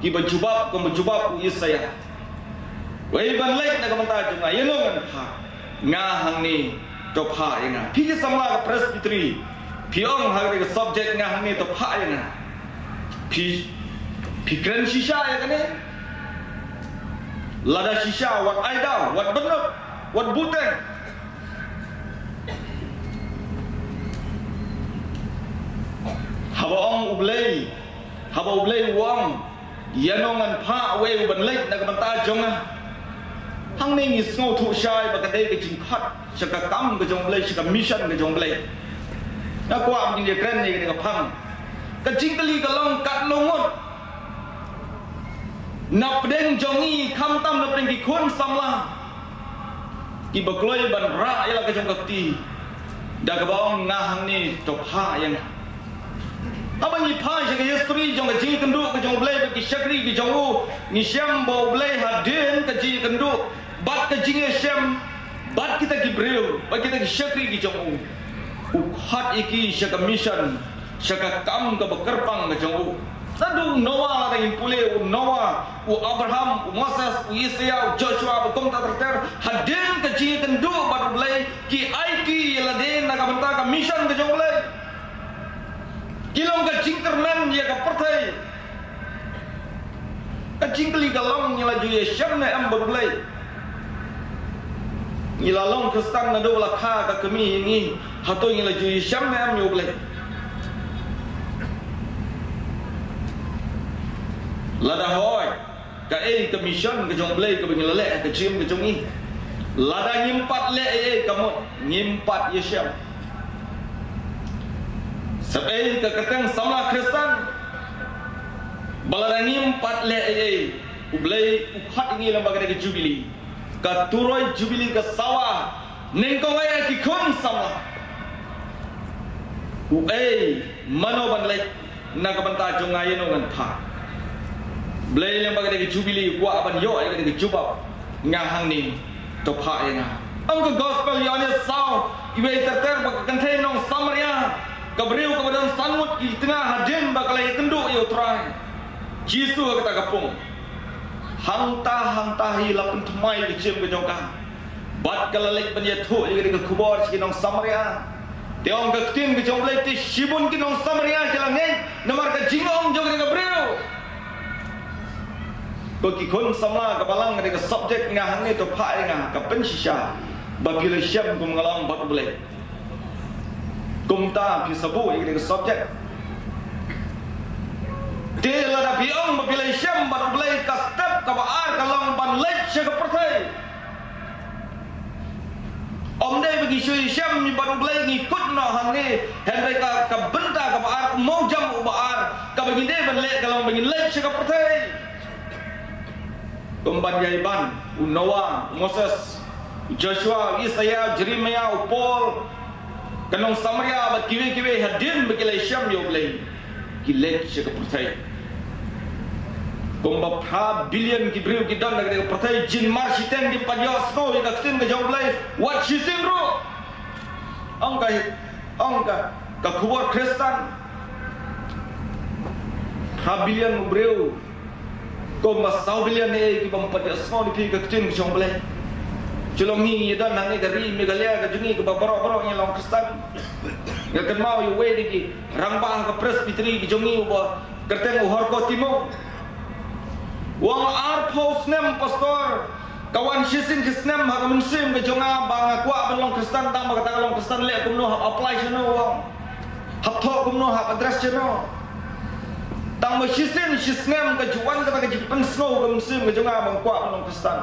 kiba jubab, kumba jubab u Isaïah. Wei ban leit na ka bynta jong nga, ïa no ngan phah? Nga hangne, to phah ïa nga. Phi ki samla ka Presbytery, phi ong ha kane ka subject nga hangne, to phah ïa nga. Phi, phi kren shisha ïa kane? Lada shisha, wat ai daw, wat bynnud, wat buteng. Haba ong U Blei, haba U Blei u ong, ïa no ngan phah wei u ban leit na ka bynta jong nga? Hangne ngi sngewthuh shai ba ka dei ka jingkhot sha ka kam ka jong U Blei, sha ka mission ka jong U Blei. Nga kwah ba ngin ïakren ïa kane ka phang. Ka jingkylli ka long, katno ngut na pdeng jong ngi, khamtam na pdeng ki khun samla, kiba kloi ban rah ïa la ka jong ka kti da kaba ong, nga hangne, to phah ïa nga? Haba ngi phai sha ka history jong ka jingïakynduh ka jong U Blei bad ki shakri ki jong u, ngi shem ba U Blei, hadien ka jingïakynduh bad ka jingïashem bad kita ki briew, bad kita ki shakri ki jong u, u khot ïa ki sha ka mission, sha ka kam kaba kyrpang ka jong u. Naduh u Noah, lada ngin pule, u Noah, u Abraham, u Moses, u Isaïah, u Joshua, bad kumta ter ter, hadien ka jingïakynduh bad U Blei, ki aiti ïa lade na ka bynta ka mission ka jong U Blei. Ki long ka jingkyrmen ïa ka pyrthei. Ka jingkylli ka long, ngi la ju ïashem ne em bad U Blei? Ngi la long Khristan naduh la kha ka kmie ïa ngi, hato ngi la ju ïashem ne em ïa U Blei? Lada hooid, kaei ka mission ka jong U Blei kaba ngi la leh ha ka jingim ka jong ngi? Lada ngim pat leh ei ei, ka mut ngim pat ïashem. Sa ei ka kyrteng samla Khristan ba lada ngim pat leh ei ei, U Blei u khot ïa ngi lem bad kane ka jubili, ka turoi jubili ka sawa, nyngkong ïa ki khun samla. Uei, mano ban leit na ka bynta jong nga, ïa no ngan phah? Blei, lem bad kane ka jubili, u kwah ban ïoh ïa kane ka jubab, nga hangne, to phah ïa nga. Ong ka gospel Ïoannis saw, iwei ter ter, ba ka kynthei nong Samaria, ka briew kaba don san ngut ki tnga hadien ba ka la ïakynduh ïa U Trai Jisu ha kata ka pung. Hangta hangta hi la pynthymmai ka jingim ka jong ka. Bad ka la leit ban ïathuh ïa kane ka khubor sha ki nong Samaria. Te ong ka ktien ka jong U Blei, te shibun ki nong Samaria ki la ngeit namar ka jingong jong kane ka briew. Ko ki khun samla, ka balang kane ka subject, nga hangne, to phah ïa nga, ka pynshisha ba phi la shem kum nga la ong bad U Blei. Kumta phi sa buh ïa kane ka subject. Te lada phi ong ba phi la shem bad U Blei, ka step kaba ar ka long ban leit sha ka pyrthei. Ym dei ba ngi shu shem bad U Blei ngi kut noh hangne, hynrei ka, ka bynta kaba ar, u mawjam uba ar kaba ngi dei ban leh ka long ba ngin leit sha ka pyrthei. Kum ban ïa iban, u Noah, u Moses, u Joshua, u Isaïah, u Jeremiah, u Paul, ka nong Samaria bad kiwei kiwei, hadien ba ki la shem ïa U Blei, ki leit sha ka pyrthei. Kumba phra billion ki briew ki don ha kane ka pyrthei, jin mar shiteng kim pat ïohsngew ïa ka ktien ka jong U Blei wat shisien ruh. Ong ka, ong ka, ka khubor Khristan, phra billion u briew, kumba saw billion ne ei ki bym pat ïohsngew ne phi ka ktien ka jong U Blei. Shu long ngi, ngi don hangne ka ri Meghalaya ka jong ngi kaba baroh baroh ngi long Khristan. Nga kynmaw ïa uwei de ki rangbah ka Presbytery ka jong ngi uba kyrteng u Horko Timung. U ong, arphew snem, Pastor, ka wan shisien shisnem ha ka mynsiem ka jong nga ba nga kwah ban long Khristan, tang ba kata ka long Khristan leh kumno, hap apply shano, u ong. Hap thoh kumno, hap address shano. Tang ba shisien shisnem ka ju wan kata ka jingpynsngew ha ka mynsiem ka jong nga ba nga kwah ban long Khristan.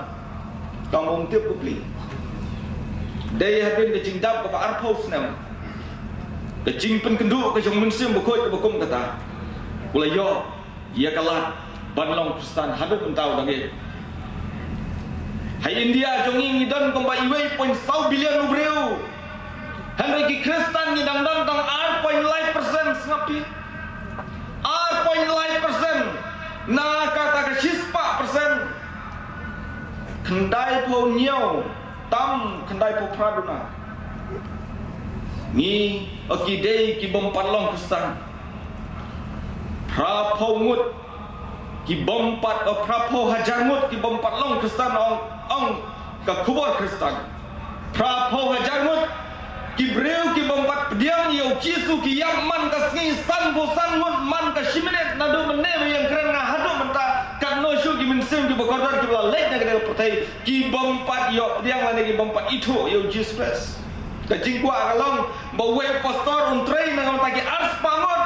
Tang ba um tip, u plie. Dei hadien ka jingdap kaba arphew snem, ka jingpynkynduh ka jong u Mynsiem Bakhuid kaba kum kata. U la ïoh ïa ka lad ban long Khristan haduh mynta u dang ïeit. Ha India jong ngi ngi don kumba uwei point saw billion u briew. Hynrei ki Khristan ngi dang don tang ar point lai percent, sngap phi. Ar point lai percent na kata ka shispah percent. Khyndai phew hynñiew tam khyndai phew phra duna. Ngi, o, ki dei ki bym pat long Khristan. Phra phew ngut ki bym pat, o, phra phew hajar ngut ki bym pat long Khristan, ong, ong ka khubor Khristan. Phra phew hajar ngut ki briew ki bym pat pdiang ïa u Jisu ki ïap man ka sngi, san phew san ngut man ka shi minit, naduh mynne ba ïeng kren nga haduh mynta, katno shuh ki mynsiem kiba kordor kiba la leit na kane ka pyrthei, ki bym pat ïoh pdiang lane ki bym pat ithuh ïa u Jisu Khrist. Ka jingkwah ka long ba uwei u pastor un trei na ka bynta ki ar spah ngut.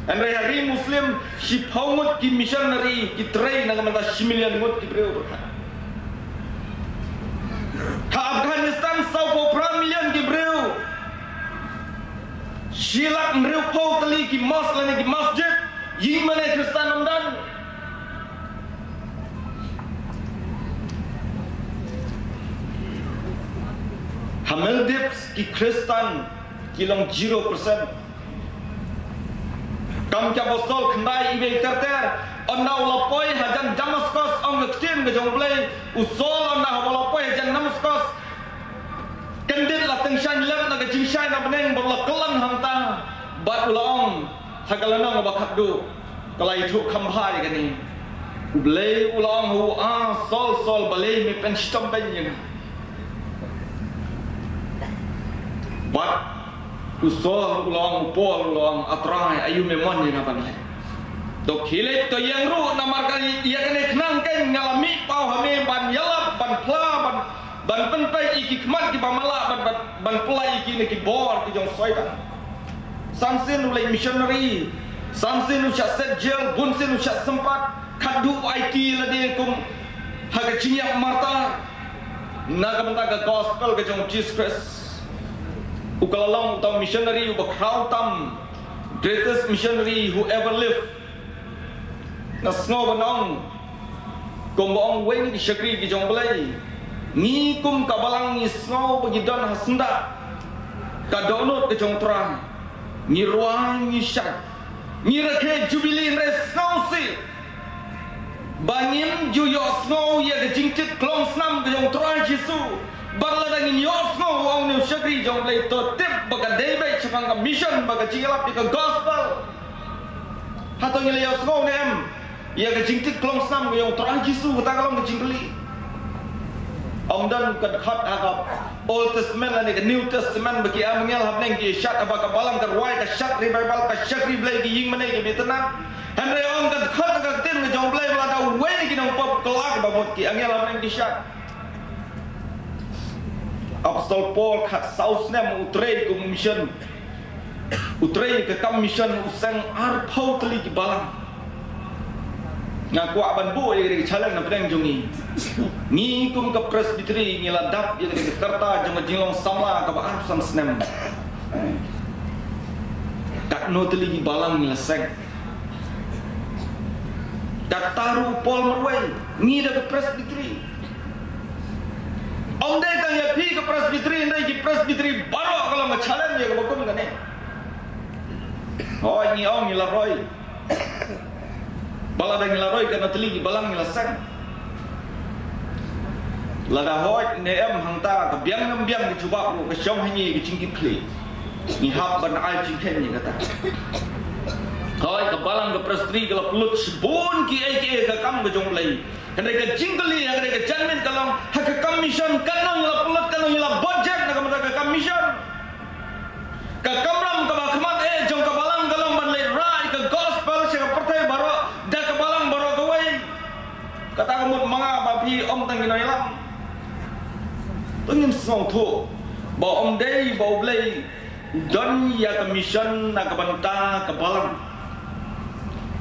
Hynrei ha ri Muslim, shiphew ngut ki missionary ki trei na ka bynta shi million ngut ki briew. Ha Afghanistan, saw phew phra million ki briew. Shi lak hynriew phew tylli ki mosque lane ki masjid, ïing mane Khristan ym don. Ha Maldives ki Khristan ki long zero percent. Kam Ki Apostol khyndai, uwei ter ter, ynda u la poi hajan Damaskos, ong ka ktien ka jong U Blei, u Saul ynda haba u la poi hajan Damaskos, kyndit la tyngshaiñ lem na ka jingshai na bneng bad u la kyllon hangta, bad u la ong ha ka lynnong ba khatduh, ka la ïathuh kham bha ïa kane. U Blei u la ong ha u, ah, Saul, Saul, balei me pynshitom beiñ ïa nga? Bad u Saul u la ong, u Paul u la ong, ah Trai, aïu me mon ïa nga ban leh? To khie leit, to ïeng ruh, namar ka ïa kane khnang keiñ nga la mih paw ha me ban ïalap, ban phla, ban, ban pynpeit ïa ki khmat kiba matlah, ban, ban, ban pynlait ïa ki na ki bor ki jong Soitan. San sien u leit missionary, san sien u shah set jail, bun sien u shah sympat, khatduh u aiti lade kum ha ka jingïap martyr na ka bynta ka gospel ka jong Jesus Christ. U ka la long uta u missionary uba khraw tam, greatest missionary who ever lived. Nga sngew ban ong, kumba ong uwei na ki shakri ki jong U Blei, ngi kum ka balang ngi sngew ba ngi don ha syndah ka dohnud ka jong U Trai. Ngi rwai, ngi shad, ngi rakhe jubili, hynrei sngewsih ba ngim ju ïohsngew ïa ka jingtit klong snam ka jong U Trai Jisu. Bad lada ngin ïohsngew, ong une u shakri jong U Blei, to tip ba ka dei beit shaphang ka mission bad ka jingïalap ïa ka gospel. Hato ngi la ïohsngew ne em ïa ka jingtit klong snam ka jong U Trai Jisu? Kata ka long ka jingkylli. Ym don ka dkhot ha ka Old Testament lane ka New Testament ba ki angel ha bneng ki shad haba ka balang ka rwai, ka shad revival, ka shakri Blei, ki ïing mane ki bit na. Hynrei ong ka dkhot ha ka ktien ka jong U Blei ba lada uwei na ki nongpop kylla ka bamut, ki angel ha bneng ki shad. Apostol Paul khatsaw snem u trei kum u mission. U trei ka kam mission, u seng arphew tylli ki balang. Nga kwah ban buh ïa ka challenge na pdeng jong ngi. Ngi kum ka Presbytery ngi la dap ïa ka karta jong ka jinglong samla kaba arphew san snem. Katno tylli ki balang ngi la seng? Kata ruh u Paul marwei, ngi da ka Presbytery. Ym dei tang ïa phi ka Presbytery, hynrei ki Presbytery baroh ka long ka challenge ïa kaba kum kane. Hooid, ngi ong ngi la roi. Ba lada ngi la roi, katno tylli ki balang ngi la seng? Lada hooid ne em hangta, ka biang ne ym biang ka jubab ruh, ka shong ha ngi ka jingkitkhlieh. Ngi hap ban ai jingkheiñ ïa kata. Hooid, ka balang ka Presbytery ka la pynlut shibun kiei kiei ha ka kam ka jong U Blei. Hynrei ka jingkylli ha kane ka janmiet ka long, ha ka kam mission, katno ngi la pynlut, katno ngi la budget na ka bynta ka kam mission? Ka kamram kaba khmat eh jong ka balang ka long ban leit rah ïa ka gospel sha ka pyrthei baroh da ka balang baroh kawei. Kata ka mut ma nga bad phi, ym tang ki nongïalam. To ngin sngewthuh ba ym dei ba U Blei u don ïa ka mission na ka bynta ka balang.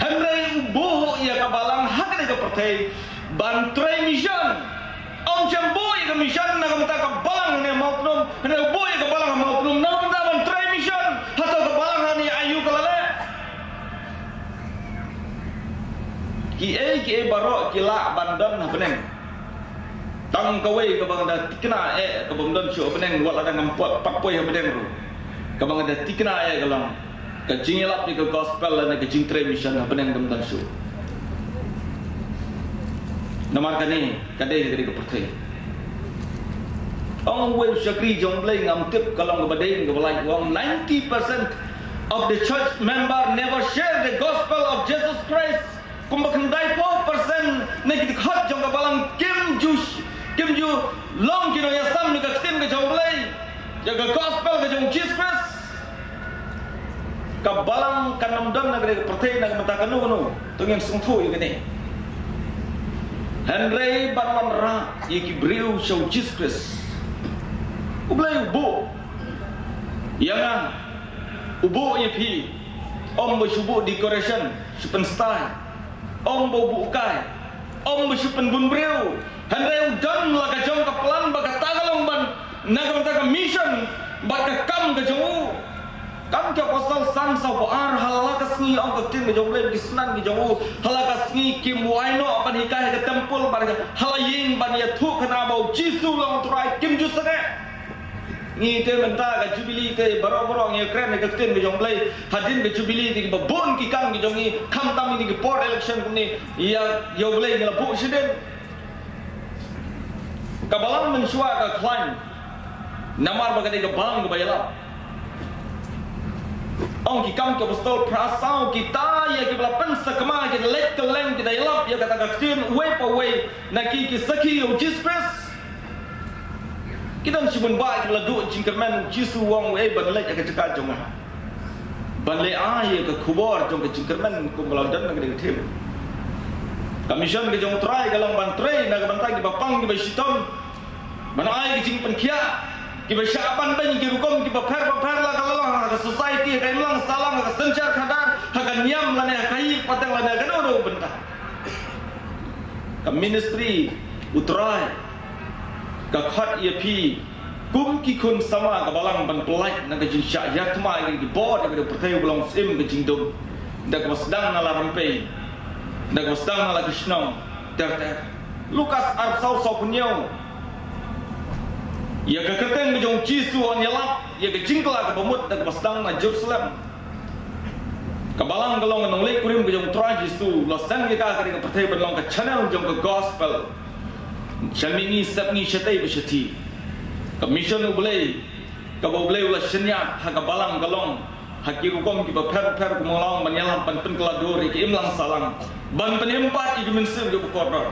Hynrei u buh ïa ka balang ha kane ka pyrthei ban trei mission. Ym shym buh ïa ka mission na ka bynta ka balang hangne Mawpnum, hynrei u buh ïa ka balang ha Mawpnum na ka bynta ban trei mission. Hato ka balang hangne aïu ka la leh? Kiei kiei baroh ki lah ban don ha bneng. Tang kawei kaba nga da thikna eh, kaba ym don shuh ha bneng, wat la dang ngam pat, pat poi ha bneng ruh. Kaba nga da thikna eh ka long ka jingïalap ïa ka gospel lane ka jingtrei mission ha bneng kam don shuh. Namar kane ka dei ka dei ka pyrthei. Ong uwei u shakri jong U Blei, ngam tip ka long kaba dei kaba lait, u ong ninety percent of the church member never share the gospel of Jesus Christ. Kumba khyndai phew percent na ki dkhot jong ka balang kim ju, kim ju long ki nongïasam na ka ktien ka jong U Blei, ïa ka gospel ka jong Jesus Christ. Ka balang kan ym don na ka pyrthei na ka bynta kano kano, to ngin sngewthuh ïa kane. Hynrei ban wanrah ïa ki briew sha U Jesus Christ, U Blei u buh ïa nga, u buh ïa phi. Ym ba shu buh decoration, shu pynstyle. Ym ba u buh kai, ym ba shu pynbun briew. Hynrei u don la ka jong ka plan ba kata ka long ban na ka bynta ka mission bad ka kam ka jong u. Kam ki Apostol san, saw phew ar, ha la ka sngi, ong ka ktien ka jong U Blei, ki synran ki jong u ha la ka sngi kim wai noh ban hikai ha ka templ bad ha la ïing ban ïathuh khana ba U Jisu u long U Trai, kim ju sangeh. Ngi te mynta ka Jubilee te baroh baroh ngi kren ïa ka ktien ka jong U Blei. Hadien ka Jubilee te kiba bun ki kam ki jong ngi, khamtam ïa ki por election kumne, ïa, ïa U Blei ngi la buh shadien. Ka balang mynshuwa ka khlaiñ, namar ba ka dei ka balang kaba ïalap. Ong Ki Kam ki Apostol phra saw, kita ïa kiba la pynsakma ki da leit kylleng ki da ïalap ïa kata ka ktien uwei pa uwei na ki ki sakhi ïa U Jisu Khrist. Ki don shibun bah kiba la duh jingkyrmen, Jisu u ong, eh, ban leit ha ka jaka jong nga, ban leit ai ïa ka khubor jong ka jingkyrmen kumba la don na ka dei ka thim. Ka mission ka jong U Trai ka long ban trei na ka bynta kiba pang kiba shitom, ban ai ka jingpynkhiah, kiba shah ban beiñ ki rukom kiba pher ba pher, la ka long ha ka society, ha ka imlang sahlang, ha ka synshar khadar, ha ka niam lane ha ka ïing pateng lane ha kano kano bynta. Ka ministry U Trai ka khot ïa phi kum ki khun samla ka balang ban pyllait na ka jingshah ïa thma ïa ki bor ïa ka pyrthei ba long syiem ka jingdum, da kaba sdang na la rympei, da kaba sdang na la ka shnong ter ter. Lukas arphew saw, saw phew hynñiew. Ïa ka kyrteng ka jong Jisu yn ïalap ïa ka jingkylla kaba mut da kaba sdang na Jerusalem. Ka balang ka long ka nongleit kurim ka jong U Trai Jisu, la seng ïa ka ha ka dei ka pyrthei ban long ka channel jong ka gospel. Sha mihngi sep ngi, shatei ba shathie. Ka mission U Blei kaba U Blei u la shaniah ha ka balang ka long ha ki rukom kiba pher pher, kumba nga la ong, ban ïalap ban pynkylla dur ïa ki imlang sahlang, ban pynim pat ïa ki mynsiem kiba kordor.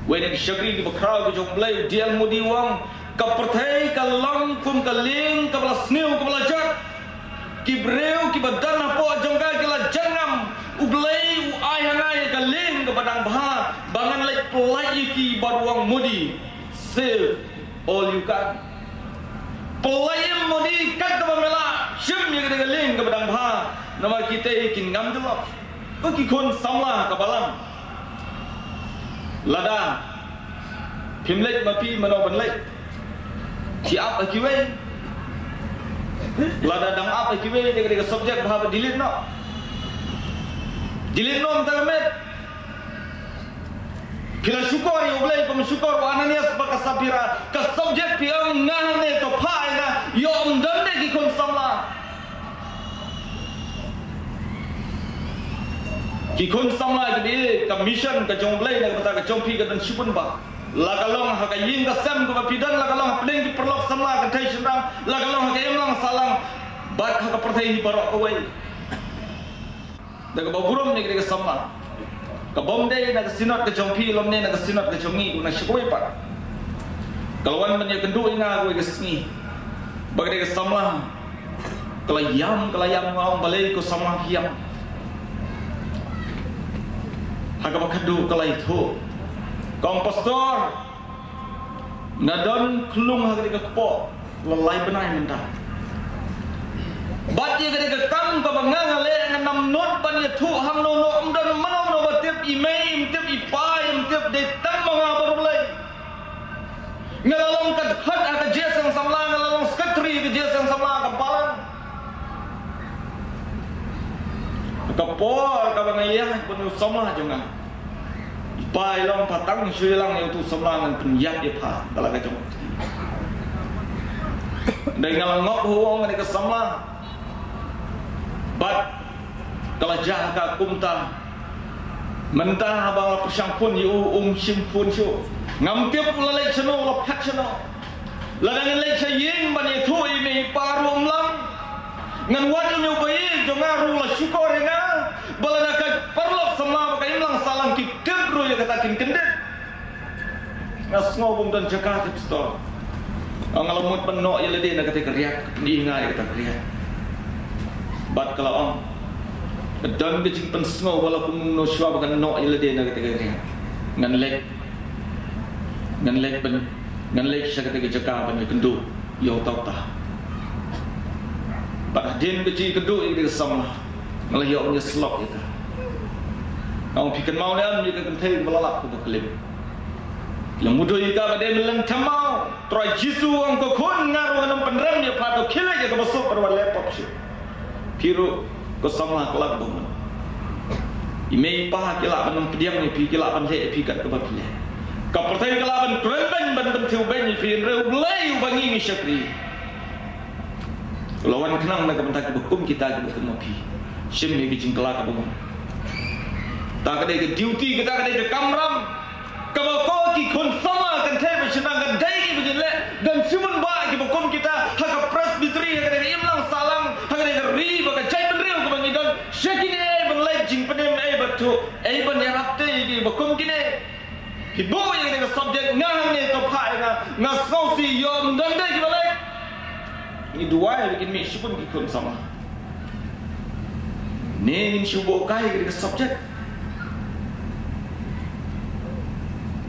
Wei na ki shakri kiba khraw ki jong U Blei, u D L Moody u ong, ka pyrthei ka long kum ka lieng kaba la sniew kaba la jot. Ki briew kiba don hapoh jong ka ki la jan ngam. U Blei u ai ha nga ïa ka lieng kaba dang bha ba ngan leit pyllait ïa ki, bad u ong, Moody, save all you can. Pyllait im Moody kat kaba me lah, shim ïa ka dei ka lieng kaba dang bha, namar kitei kin ngam jyllop. Ko ki khun samla ka balang, lada phim leit ma phi, mano ban leit? Phi ap ha kiwei? Lada dang ap ha kiwei, dei ka dei ka subject bha ba delete noh. Delete noh mynta ka miet. Phi la shukor ïa U Blei, phi la shukor ïa u Ananias bad ka Saphira. Ka subject phi ong nga ne, to phah ïa nga, ïoh ym don de ki khun samla. Ki khun samla, ka dei ka mission ka jong U Blei na ka bynta ka jong phi ka don shibun bah. La ka long ha ka ïing ka sem kaba phi don, la ka long hapdeng ki paralok samla kynthei shynrang, la ka long ha ka imlang sahlang, bad ha ka pyrthei hi baroh kawei. Da kaba burom ne ka dei ka samla. Ka bym dei na ka synod ka jong phi lymne na ka synod ka jong ngi, na shakawei pat. Ka la wan ban ïakynduh ïa nga kawei ka sngi ba ka dei ka samla ka la ïam, ka la ïam. Nga ong, balei ko samla ki ïam? Ha kaba khadduh ka la ïathuh, ka ong, Pastor, nga don khlung ha ka dei ka kpoh la lai bnai mynta. Bad ïa ka dei ka kam kaba nga nga leh, ngan ym nud ban ïathuh hangno hangno, ym don mano mano ba tip, i mei im tip, i pa im tip, dei tang ma nga bad U Blei. Nga la long ka dkhot ha ka jingïaseng samla, nga la long secretary ka jingïaseng samla ka balang. Ka por kaba nga ïaid bad u samla jong nga, i pa i long, pha tang shu ïalang ïa utu u samla, ngan pynïap ïa pha da la ka jong. Dei nga la ngop ha u ong kane ka samla. Bad ka la jia ka kumta. Mynta haba nga la pyrshang phone ïa u, um shim phone shuh. Ngam tip u la leit shano, u la phet shano. Lada ngan leit sha ïing ban ïathuh ïa i mei i pa ruh um lam. Ngan wad ïa u ba ïeit jong nga ruh la shukor ïa nga. Ba lada ka paralok samla bad ka imlang sahlang ki tip ruh ïa kata, kin kyndit. Nga sngew bym don jaka te, pastor. Nga la mut ban noh ïa lade na kata ka riat, ka pyni nga ïa kata ka riat. Bad ka la ong, ka don ka jingpynsngew ba la kumno shuwa ba ngan noh ïa lade na kata ka riat. Ngan leit, ngan leit ban, ngan leit sha kata ka jaka ban ïakynduh ïa uta uta. Bad hadien ka jingïakynduh ïa kata ka samla, nga la ïoh ban ïasyllok ïa ka. Nga ong, phi kynmaw ne em ïa ka kynthei ba la lap kaba klim? La mudui ka ba dei mynleng thymmai. Trai Jisu u ong, ko khun, nga ruh ngan ym pynrem ïa pha, to khie leit ïa kaba suk, bad wat leh pop shuh. Phi ruh ko samla, kylla kaba mut. I mei i pa ki lah ban ym pdiang ïa phi, ki lah ban leh ïa phi kat kaba phi leh. Ka pyrthei ka lah ban kren beiñ, ban pynthiew beiñ ïa phi, hynrei U Blei uba ngi ngi shakri, u la wan khnang na ka bynta kiba kum kita, kiba kum ma phi. Shim ïa ka jingkylla kaba mut. Ta ka dei ka duty, kata ka dei ka kamram. Kaba ko ki khun samla kan thei ba shynrang, kan dei kiba ngin leh. Don shibun bah kiba kum kita ha ka presbytery, ha ka dei ka imlang sahlang, ha ka dei ka ri bad ka jaitbynriew kaba ngi don. Sha kine ei ban leit jingpynim, ei ban thuh, ei ban ïarap te ïa kiba kum kine. Phi buh ïa kane ka subject, nga hangne, to phah ïa nga, nga sngewsih ïoh ym don de kiba leh. Ngi duwai ba kin mih shibun ki khun samla. Ne ngin shu buh kai ïa kane ka subject.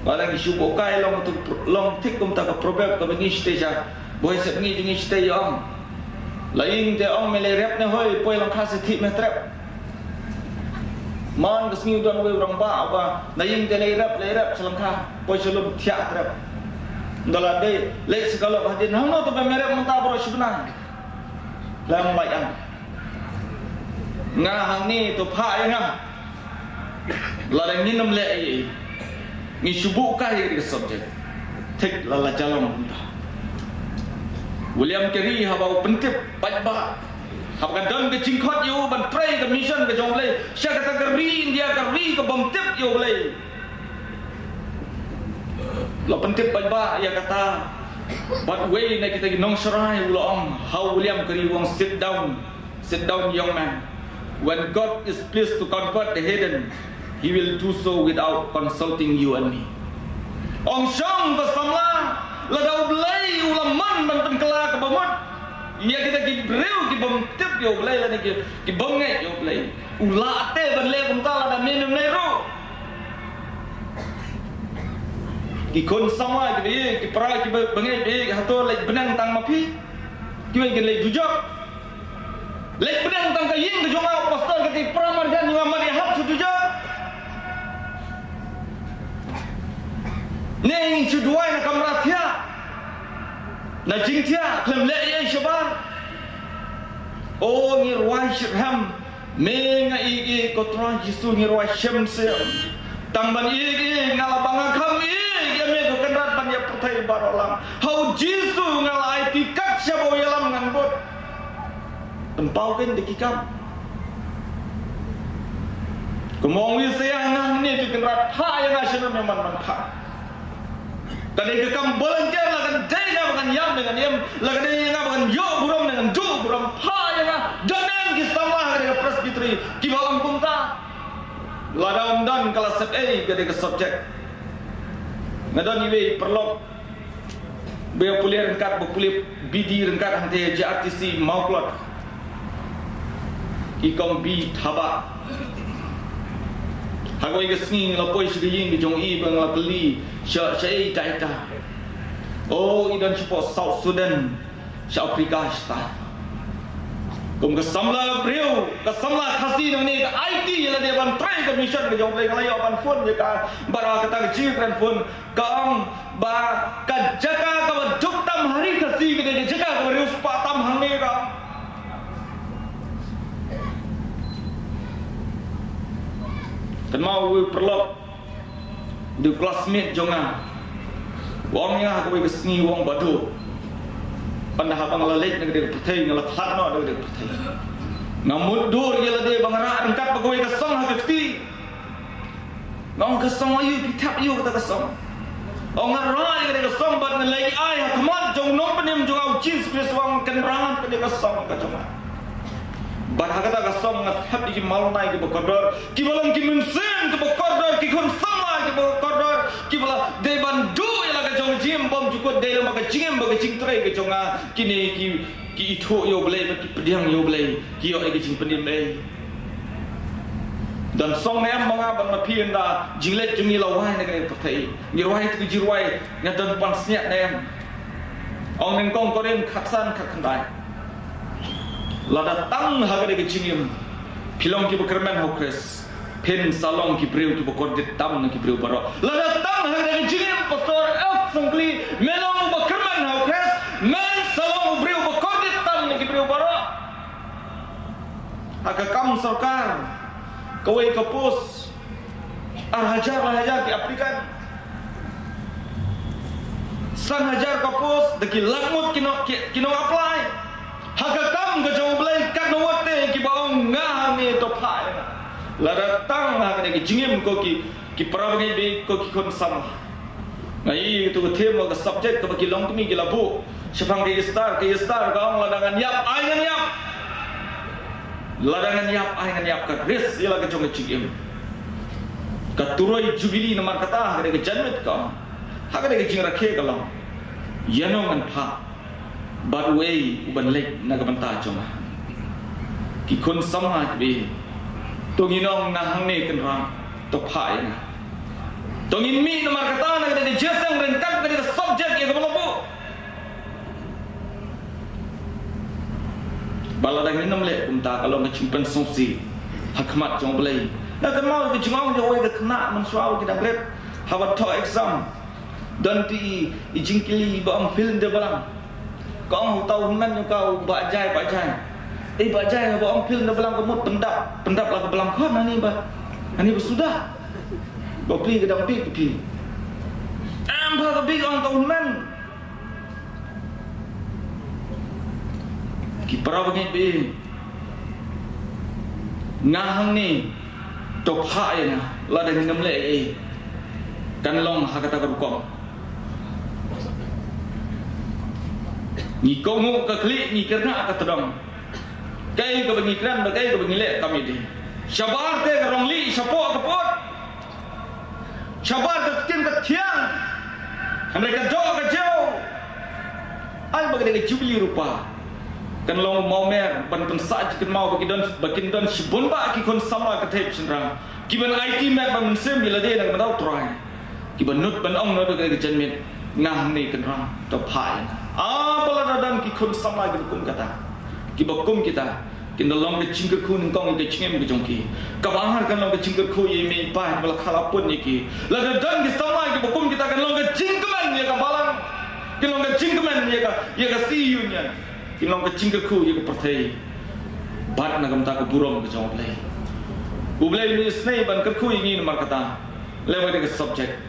Lada ngi shu buh kai long tu, long thik kumta ka proverb kaba ngi shu tei sha Bhoi Sepngi jong ngi shu tei ïa ong. La ïing te ong me leh rep ne hoi, poi lyngkha sa thik me trep. Man ka sngi u don uwei u rangbah uba na ïing te leh rep, leh rep sha lyngkha, poi sha lum thiah trep. Ynda la dei leit sha ka lok hadien, hangno te ba me rep mynta baroh shi bnai? Lem lait ang. Nga hangne, to phah ïa nga. Lada ngin ym leh ei ei, ngi shu buh kai ïa ka subject. Thik la la jalong kumta. William Carey haba u pyntip paidbah, haba ka don ka jingkhot ïa u ban trei ka mission ka jong U Blei sha kata ka ri India, ka ri ka bym tip ïa U Blei, la pyntip paidbah ïa kata. Bad uwei na kita ki nongsharai u la ong ha u William Carey, u ong, "Sit down, sit down, young man. When God is pleased to convert the heathen, he will do so without consulting you and me." Ong, shong ko samla, lada U Blei u la mon ban pynkylla kaba mut ïa kita ki briew ki bym tip ïa U Blei lane ki, ki bym ngeit ïa U Blei, u lah te ban leh kumta lada me mem leh ruh. Ki khun samla kiba ïeit, ki para kiba ngeit, ki hato leit bneng tang ma phi? Kiwei kin leit dujok. Leit bneng tang ka ïing ka jong nga, pastor, kata para marjan jong nga, mat ïa hap sha dujok. Ne ngin shu duwai na kamra thiah, na jingthiah, khlem leh ei ei shabar. O, ngi rwai shitrhem. Me nga ïeit ïa ko Trai Jisu, ngi rwai shem shem. Tang ban ïeit ïa nga la ba nga kham ïeit ïa me ko Kynrad ban ïa pyrthei baroh lang. Ha u Jisu nga la aiti kat shaba u ïalam ngan bud. Pynpaw kein da ki kam. Kumba ong u Isaiah, nga hangne to Kynrad, phah ïa nga shano me man ban phah. Ka dei ka kam volunteer, la ka dei nga ba ngan ïam, ngan ïam, la ka dei nga ba ngan ïoh burom, ngan duh burom, phah ïa nga. Don em ki samla ha ka dei ka presbytery kiba ong kumta? Lada ym don, ka la sep ei ka dei ka subject. Nga don iwei paralok ba ïa pule ryngkat, ba pule B D ryngkat hangtei J R T C Mawklod. I kong B Thabah. Ha kawei ka sngi nga la poi sha ka ïing ka jong i ba nga la kylli sha, sha i, ita ita. O, i don shapoh South Sudan, sha Africa shata. Kum ka samla briew, ka samla Khasi nangne ka aiti ïa lade ban trei ka mission ka jong U Blei, nga la ïoh ban phone ïa ka, bad ha kata ka jingkren phone ka ong ba ka jaka kaba duk tam ha ri Khasi ka dei ka jaka kaba riewspah tam hangne, ka ong. Kynmaw uwei u paralok, u dei u classmate jong nga, u ong ïa nga ha kawei ka sngi, u ong, Bah Duh, ynda haba nga la leit na ka dei ka pyrthei, nga la khlad noh na ka dei ka pyrthei, nga mutdur ïa lade ba nga rah ryngkat bad kawei ka song ha ka kti. Nga ong, Ka song aïu, phi thep aïu kata ka song? U ong, Nga rah ïa ka dei ka song bad nga leit ai ha khmat jong u Nongpynim jong nga, u Jisu Khrist, u ong, Kynrad ka dei ka song ka jong nga. Bad ha kata ka song nga thep ïa ki malnai kiba kordor, kiba long ki mynsiem kiba kordor, ki khun samla kiba kordor, kiba la dei ban duh ïa la ka jong ka jingim bymjukut, dei lang bad ka jingim bad ka jingtrei ka jong nga, kine ki, ki ithuh ïa U Blei bad ki pdiang ïa U Blei, ki ïoh ïa ka jingpynim ei. Don song ne em ma nga bad ma phi ynda ka jingleit jong ngi la wai na kane ka pyrthei? Ngi rwai te ka jingrwai, nga don pansngiat ne em? Ong nyngkong Korinth khatsan khatkhyndai. Lada tang ha kane ka jingim phi long kiba kyrmen ha U Khrist, phin sa long ki briew kiba kordit tam na ki briew baroh. Lada tang ha kane ka jingim, Pastor F. Sangkli, me long uba kyrmen ha U Khrist, men sa long u briew uba kordit tam na ki briew baroh. Ha ka kam sorkar, kawei ka post, ar hajar lai hajar ki applicant. San hajar ka post, da ki lak ngut ki nong, ki, ki nong apply. Ha ka kam ka jong U Blei, katno wat te kiba ong, Nga hangne, to phah ïa nga. Lada tang ha kane ka jingim, ko ki, ki para bangeit baieit, ko ki khun samla. Nga ïohi ïa katu ka theme, ka subject kaba ki longkmie ki la buh shaphang ka Esther, ka Esther ka ong, Lada ngan ïap, ai ngan ïap. Lada ngan ïap, ai ngan ïap, ka risk ïa la ka jong ka jingim. Ka turoi Jubilee namar kata ha kane ka janmiet ka ong, ha kane ka jingrakhe ka long, Ïano ngan phah? Bad uei uban leit na ka bynta jong nga? Ki khun samla kiba ïeit, to ngin ong, Nga hangne, Kynrad, to phah ïa nga. To ngin mih namar kata na kane ka jingïaseng ryngkat bad kane ka subject ïa kaba la buh. Bad lada ngin ym leh kumta, ka long ka jingpynsngewsih ha khmat jong U Blei. Nga kynmaw ka jingong jong uwei ka khynnah mynshuwa ba ki dang rit, haba thoh exam, don te i, i jingkylli ba ong, Phi leh ynda balang? Ka ong uta u hynmen jong ka, u Bah Jai, Bah Jai. Ei Bah Jai, ba ong phi leh ynda balang, ka mut pyndap, pyndap la ka balang khun, ani ba, ani ba suda. Ba phi ka dang bieit phi. Em, ba ka bieit, ong uta u hynmen. Ki para bangeit baieit, Nga hangne, to phah ïa nga. Lada ngin ym leh ei, kan long ha kata ka rukom. Ngi kohnguh ka khlieh, ngi kyrngah ka tdong. Kaei kaba ngi kren bad kaei kaba ngi leh kam ïadei. Shabar te ka rong lieh, shapoh ka pud. Shabar ka ktien ka thiang, hynrei ka doh ka jew. Ai ba ka dei ka Jubilee Rupa, kan long u mawmer ban pynsah jingkynmaw ba ki don, ba kin don shibun bah ki khun samla ka thep shynrang kiban aiti met bad mynsiem ïa lade na ka bynta U Trai, kiban nud ban ong naduh ka dei ka janmiet, Nga hangne, Kynrad, to phah ïa nga. Ah, ba lada don ki khun samla kiba kum kata, kiba kum kita, kin da long ka jingkyrkhu nyngkong ïa ka jingim ka jong ki. Kaba ar kan long ka jingkyrkhu ïa i mei i pa kiba la kha la pun ïa ki. Lada don ki samla kiba kum kita, kan long ka jingkmen ïa ka balang, kin long ka jingkmen ïa ka, ïa ka C E Union, kin long ka jingkyrkhu ïa ka pyrthei. Bad na ka bynta ka burom ka jong U Blei, U Blei un isynei ban kyrkhu ïa ngi namar kata. Lem bad ka subject,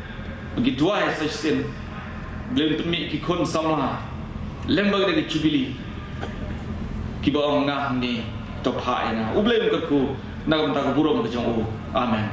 ba ki duwai sa shisien, Blei un pynmih ki khun samla lem bad ka Jubilee, kiba ong, Nga hangne, to phah ïa nga. U Blei un kyrkhu na ka bynta ka burom ka jong u. Amen.